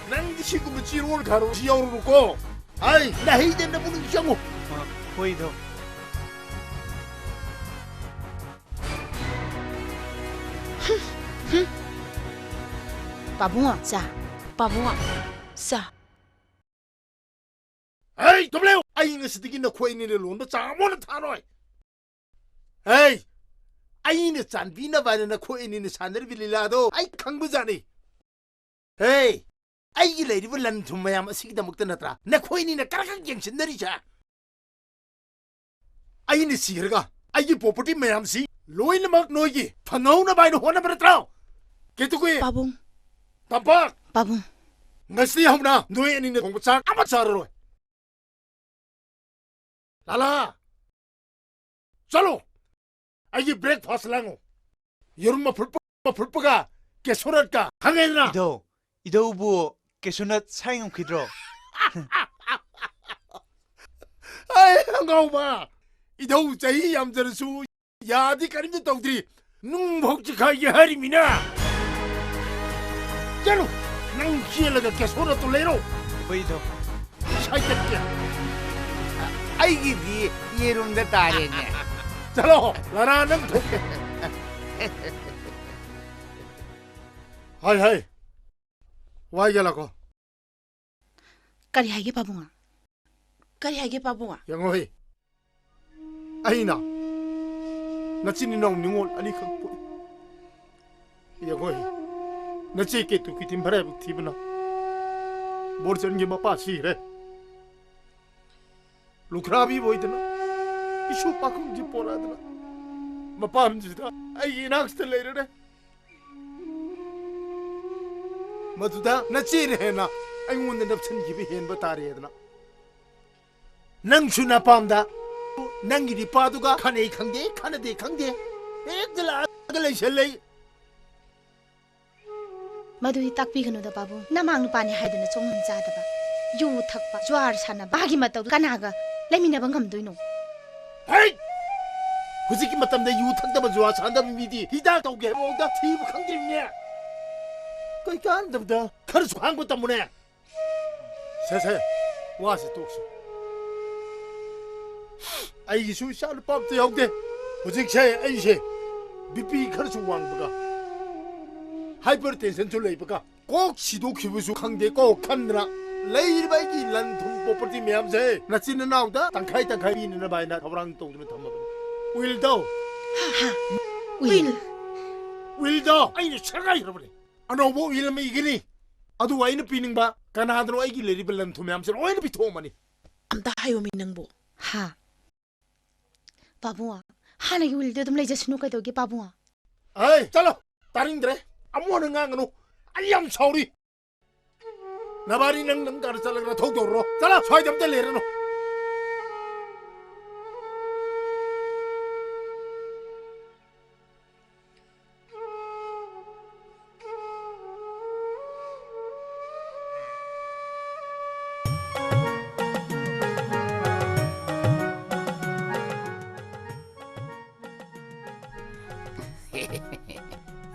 ꯅꯪꯗꯤ ꯁꯤꯒꯨꯝꯕ ꯆꯤꯔꯣꯜ ꯈꯥꯔꯣꯜꯁꯤ ꯌꯥꯎꯔꯨꯅꯨꯀꯣ꯫ ꯑꯩ ꯅꯍꯩꯗ ꯅꯕꯨꯛꯅꯤꯡ ꯆꯪꯉꯨ꯫ ꯑ, ꯍꯣꯏ, ꯏꯙꯧ꯫ ꯄꯥꯕꯨꯡ, ꯆꯥ꯫ ꯄꯥꯕꯨꯡ, ꯆꯥ꯫ ꯍꯩ, ꯇꯨꯝꯂꯦ! ꯑꯩ ꯉꯁꯤꯗꯒꯤ ꯅꯈꯣꯏ ꯑꯅꯤꯅ ꯂꯣꯟꯕ ꯆꯥ ꯑꯃꯨꯛ ꯍꯟꯅ ꯊꯛꯑꯔꯣꯏ꯫ ꯍꯩ, ꯑꯩꯅ ꯆꯥꯟꯕꯤꯅꯕ ꯍꯥꯏꯅ ꯅꯈꯣꯏ ꯑꯅꯤꯅ ꯁꯥꯟꯅꯔꯤꯕ ꯂꯤꯂꯥꯗꯣ ꯑꯩ ꯈꯪꯕꯖꯥꯠꯅꯤ꯫ ꯍꯦ, ꯑꯩꯒꯤ ꯂꯩꯔꯤꯕ ꯂꯟ ꯊꯨꯝ ꯃꯌꯥꯝ ꯑꯁꯤꯒꯤꯗꯃꯛꯇ ꯅꯠꯇ꯭ꯔꯥ ꯅꯈꯣꯏꯅꯤꯅ ꯀꯔꯛ ꯀꯔꯛ ꯌꯦꯡꯁꯤꯟꯅꯔꯤꯁꯦ? ꯑꯩꯅ ꯁꯤꯔꯒ ꯑꯩꯒꯤ property ꯃꯌꯥꯝꯁꯤ ꯂꯣꯏꯅꯃꯛ ꯅꯣꯏꯒꯤ ꯐꯪꯍꯧꯅꯕ ꯍꯥꯏꯅ ꯍꯣꯠꯅꯕ ꯅꯠꯇ꯭ꯔꯣ? ꯀꯦꯇꯨꯀꯨꯏ! ꯄꯥꯕꯨꯡ꯫ ꯇꯝꯄꯥꯛ! ꯄꯥꯕꯨꯡ꯫ ꯉꯁꯤ ꯍꯧꯅ ꯅꯣꯏ ꯑꯅꯤꯅ ꯊꯣꯡꯕ ꯆꯥꯛ ꯑꯃ ꯆꯥꯔꯔꯣꯏ꯫ ꯂꯥꯂꯥ! ꯆꯠꯂꯣ! ꯑꯩꯒꯤ breakfast ꯂꯥꯡꯉꯨ꯫ ꯌꯦꯔꯨꯝ ꯑꯐꯨꯠꯄ, ꯑꯐꯨꯠꯄꯒ ꯀꯦꯁꯣꯅꯠꯀ, ꯈꯪꯉꯦꯗꯅ? ꯏꯙꯧ, ꯏꯙꯧꯕꯨ ꯀꯦꯁꯣꯅꯠ ꯁꯥꯏ ꯉꯝꯈꯤꯗ꯭ꯔꯣ? ꯑꯩ ꯑꯉꯥꯎꯕ! ꯏꯙꯧ ꯆꯍꯤ ꯌꯥꯝꯖꯔꯁꯨ ꯌꯥꯗꯤ ꯀꯔꯤꯝꯇ ꯇꯧꯗ꯭ꯔꯤ꯫ ꯅꯨꯡꯐꯥꯎ ꯆꯤꯈꯥꯏꯒꯦ ꯍꯥꯏꯔꯤꯃꯤꯅ꯫ ꯆꯠꯂꯨ, ꯅꯪ ꯆꯦꯜꯂꯒ ꯀꯦꯁꯣꯅꯠꯇꯨ ꯂꯩꯔꯣ꯫ ꯍꯣꯏ, ꯏꯙꯧ꯫ ꯁꯥꯏꯗꯠꯀꯦ꯫ ꯑꯩꯒꯤꯗꯤ ꯌꯦꯔꯨꯝꯗ ꯇꯥꯔꯦꯅꯦ꯫ ꯆꯠꯂꯣ, ꯂꯥꯂꯥ, ꯅꯪ ꯊꯣꯛꯀꯦ꯫ ꯍꯥꯏ, ꯍꯥꯏ꯫ ꯋꯥꯏꯒꯦ ꯂꯥꯛꯀꯣ꯫ ꯀꯔꯤ ꯍꯥꯏꯒꯦ ꯄꯥꯕꯨꯡ? ꯀꯔꯤ ꯍꯥꯏꯒꯦ ꯄꯥꯕꯨꯡ? ꯌꯦꯡꯉꯣꯍꯦ, ꯑꯩꯅ ꯅꯆꯤꯟ ꯏꯅꯥꯎ ꯅꯤꯉꯣꯜ ꯑꯅꯤꯈꯛ ꯄꯣꯛꯏ꯫ ꯌꯦꯡꯉꯣꯍꯦ, ꯅꯆꯦ ꯀꯦꯇꯨꯀꯤꯗꯤ ꯃꯔꯥꯏꯕꯛ ꯊꯤꯕꯅ ꯕꯣꯔꯆꯟꯒꯤ ꯃꯄꯥ ꯁꯤꯈ꯭ꯔꯦ꯫ ꯂꯨꯈ꯭ꯔꯥꯕꯤ ꯑꯣꯏꯗꯅ ꯏꯁꯨ ꯄꯥꯈꯪꯁꯤ ꯄꯣꯔꯛꯑꯗꯅ ꯃꯄꯥꯝꯁꯤꯗ ꯑꯩꯒꯤ ꯏꯅꯥꯛꯁꯤꯗ ꯂꯩꯔꯔꯦ꯫ ꯃꯗꯨꯗ ꯅꯆꯦꯅ ꯍꯦꯟꯅ ꯑꯩꯉꯣꯟꯗ ꯅꯞꯁꯤꯟꯈꯤꯕ ꯍꯦꯟꯕ ꯇꯥꯔꯦꯗꯅ꯫ ꯅꯪꯁꯨ ꯅꯄꯥꯝꯗ ꯅꯪꯒꯤ ꯅꯤꯄꯥꯗꯨꯒ ꯈꯟꯅꯩ ꯈꯪꯗꯦ, ꯈꯟꯅꯗꯦ ꯈꯪꯗꯦ, ꯍꯦꯛꯇ ꯂꯥꯛꯑꯒ ꯂꯩꯁꯜꯂꯩ꯫ ꯃꯗꯨꯗꯤ ꯇꯥꯛꯄꯤꯒꯅꯨꯗ ꯄꯥꯕꯨꯡ꯫ ꯅꯃꯥꯡ ꯅꯨꯄꯥꯅꯤ ꯍꯥꯏꯗꯨꯅ ꯆꯣꯡꯐꯝ ꯆꯥꯗꯕ, ꯌꯨ ꯊꯛꯄ, ꯖꯨꯋꯥꯔ ꯁꯥꯟꯅꯕ, ꯃꯥꯒꯤ ꯃꯇꯧꯗꯨ ꯀꯅꯥꯒ ꯂꯩꯃꯤꯟꯅꯕ ꯉꯝꯗꯣꯏꯅꯣ? ꯍꯩꯠ! ꯍꯧꯖꯤꯛꯀꯤ ꯃꯇꯝꯗ ꯌꯨ ꯊꯛꯇꯕ, ꯖꯨꯋꯥ ꯁꯥꯟꯅꯗꯕ ꯃꯤꯗꯤ ꯍꯤꯗꯥꯛ ꯇꯧꯒꯦ ꯍꯥꯏꯕ ꯃꯑꯣꯡꯗ ꯊꯤꯕ ꯈꯪꯗ꯭ꯔꯤꯕꯅꯦ꯫ ꯀꯩꯀꯥꯟꯗꯕꯗ ꯈꯔꯁꯨ ꯈꯥꯡꯕ ꯇꯝꯃꯨꯅꯦ꯫ ꯁꯦ, ꯁꯦ, ꯋꯥꯁꯦ ꯇꯣꯛꯁꯤ꯫ ꯑꯩꯒꯤꯁꯨ ꯏꯆꯥ ꯅꯨꯄꯥ ꯑꯝꯇ ꯌꯥꯎꯗꯦ꯫ ꯍꯧꯖꯤꯛꯁꯦ ꯑꯩꯁꯦ ꯕꯤ ꯄꯤ ꯈꯔꯁꯨ ꯋꯥꯡꯕꯒ, ꯍꯥꯏꯄꯔ ꯇꯦꯟꯁꯟꯁꯨ ꯂꯩꯕꯒ, ꯀꯣꯛ ꯁꯤꯗꯣꯛꯈꯤꯕꯁꯨ ꯈꯪꯗꯦ ꯀꯣ ꯈꯟꯗꯅ ꯂꯩꯔꯤꯕ ꯑꯩꯒꯤ ꯂꯟ ꯊꯨꯝ ꯄ꯭ꯔꯣꯄꯔꯇꯤ ꯃꯌꯥꯝꯁꯦ ꯅꯆꯤꯟ ꯅꯅꯥꯎꯗ ꯇꯪꯈꯥꯏ ꯇꯪꯈꯥꯏ ꯄꯤꯅꯅꯕ ꯍꯥꯏꯅ ꯊꯧꯔꯥꯡ ꯇꯧꯗꯨꯅ ꯊꯝꯃꯕꯅꯤ꯫ ꯋꯤꯜꯗꯣ, ꯍꯥ, ꯋꯤꯜ꯫ ꯋꯤꯜꯗꯣ ꯑꯩꯅ ꯁꯦꯒꯥꯏꯈ꯭ꯔꯕꯅꯤ꯫ ꯑꯅꯧꯕ ꯋꯤꯜ ꯑꯃ ꯏꯒꯅꯤ꯫ ꯑꯗꯨꯒ ꯑꯩꯅ ꯄꯤꯅꯤꯡꯕ ꯀꯅꯥꯗꯅꯣ ꯑꯩꯒꯤ ꯂꯩꯔꯤꯕ ꯂꯟ ꯊꯨꯝ ꯃꯌꯥꯝꯁꯦ ꯂꯣꯏꯅ ꯄꯤꯊꯣꯛꯑꯝꯃꯅꯤ꯫ ꯑꯝꯇ ꯍꯥꯏꯌꯣꯃꯤ ꯅꯪꯕꯨ꯫ ꯍꯥ? ꯄꯥꯕꯨꯡ, ꯍꯥꯟꯅꯒꯤ ꯋꯤꯜꯗꯣ ꯑꯗꯨꯝ ꯂꯩꯖꯁꯅꯨ ꯀꯩꯗꯧꯒꯦ ꯄꯥꯕꯨꯡ? ꯑꯩ ꯆꯠꯂꯣ! ꯇꯥꯅꯤꯡꯗ꯭ꯔꯦ! ꯑꯃꯨꯛ ꯍꯟꯅ ꯉꯥꯡꯒꯅꯨ! ꯑꯩ ꯌꯥꯝ ꯁꯥꯎꯔꯤ! ꯅꯕꯥꯅꯤ ꯅꯪ ꯅꯪ ꯀꯥꯗ ꯆꯠꯂꯒ ꯅꯊꯧ ꯇꯧꯔꯨꯔꯣ! ꯆꯠꯂꯣ! ꯁ꯭ꯋꯥꯏꯗ ꯑꯝꯇ ꯂꯩꯔꯅꯨ!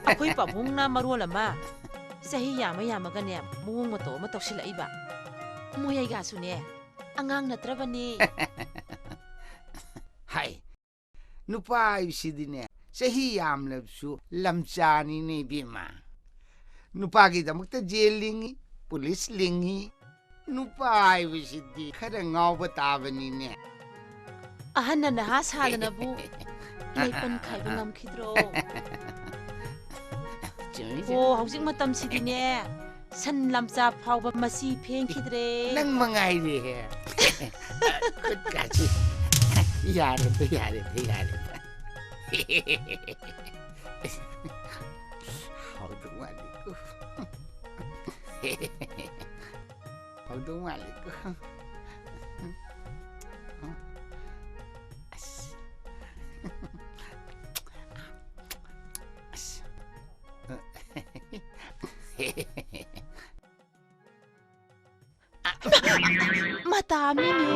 ꯑꯩꯈꯣꯏ ꯄꯥꯕꯨꯡꯅ ꯃꯔꯣꯜ ꯑꯃ ꯆꯍꯤ ꯌꯥꯝꯃ ꯌꯥꯝꯃꯒꯅꯦ ꯃꯑꯣꯡ ꯃꯇꯧ ꯑꯃ ꯇꯧꯁꯤꯜꯂꯛꯏꯕ꯫ ꯃꯣꯏ ꯑꯩꯒꯥꯁꯨꯅꯦ ꯑꯉꯥꯡ ꯅꯠꯇ꯭ꯔꯕꯅꯤ꯫ ꯍꯥꯏ, ꯅꯨꯄꯥ ꯍꯥꯏꯕꯁꯤꯗꯤꯅꯦ ꯆꯍꯤ ꯌꯥꯝꯂꯕꯁꯨ ꯂꯝꯆꯥꯅꯤꯅꯦ ꯏꯕꯦꯝꯃ꯫ ꯅꯨꯄꯥꯒꯤꯗꯃꯛꯇ ꯖꯦꯜ ꯂꯤꯡꯉꯤ, ꯄꯨꯂꯤꯁ ꯂꯤꯡꯉꯤ꯫ ꯅꯨꯄꯥ ꯍꯥꯏꯕꯁꯤꯗꯤ ꯈꯔ ꯉꯥꯎꯕ ꯇꯥꯕꯅꯤꯅꯦ꯫ ꯑꯍꯟꯅ ꯅꯍꯥ ꯁꯥꯗꯅꯕꯨ ꯂꯩꯄꯟ ꯈꯥꯏꯕ ꯉꯝꯈꯤꯗ꯭ꯔꯣ? ꯆꯨꯝꯃꯤ, ꯆꯨꯝꯃꯤ꯫ ꯑꯣ, ꯍꯧꯖꯤꯛ ꯃꯇꯝꯁꯤꯗꯤꯅꯦ ꯁꯟ ꯂꯝꯆꯥ ꯐꯥꯎꯕ ꯃꯆꯤ ꯐꯦꯡꯈꯤꯗ꯭ꯔꯦ꯫ ꯅꯪ ꯃꯉꯥꯏꯔꯦꯍꯦ꯫ ꯈꯨꯠꯀꯥꯁꯤ꯫ ꯌꯥꯔꯦꯗ, ꯌꯥꯔꯦꯗ, ꯌꯥꯔꯦꯗ꯫ ꯍꯥꯎꯗꯧ ꯃꯥꯜꯂꯤꯀꯣ꯫ ꯍꯥꯎꯗꯧ ꯃꯥꯜꯂꯤꯀꯣ꯫ ꯑꯁ꯫ ꯑꯁ꯫ ꯃꯇꯥ ꯃꯤꯅꯦ꯫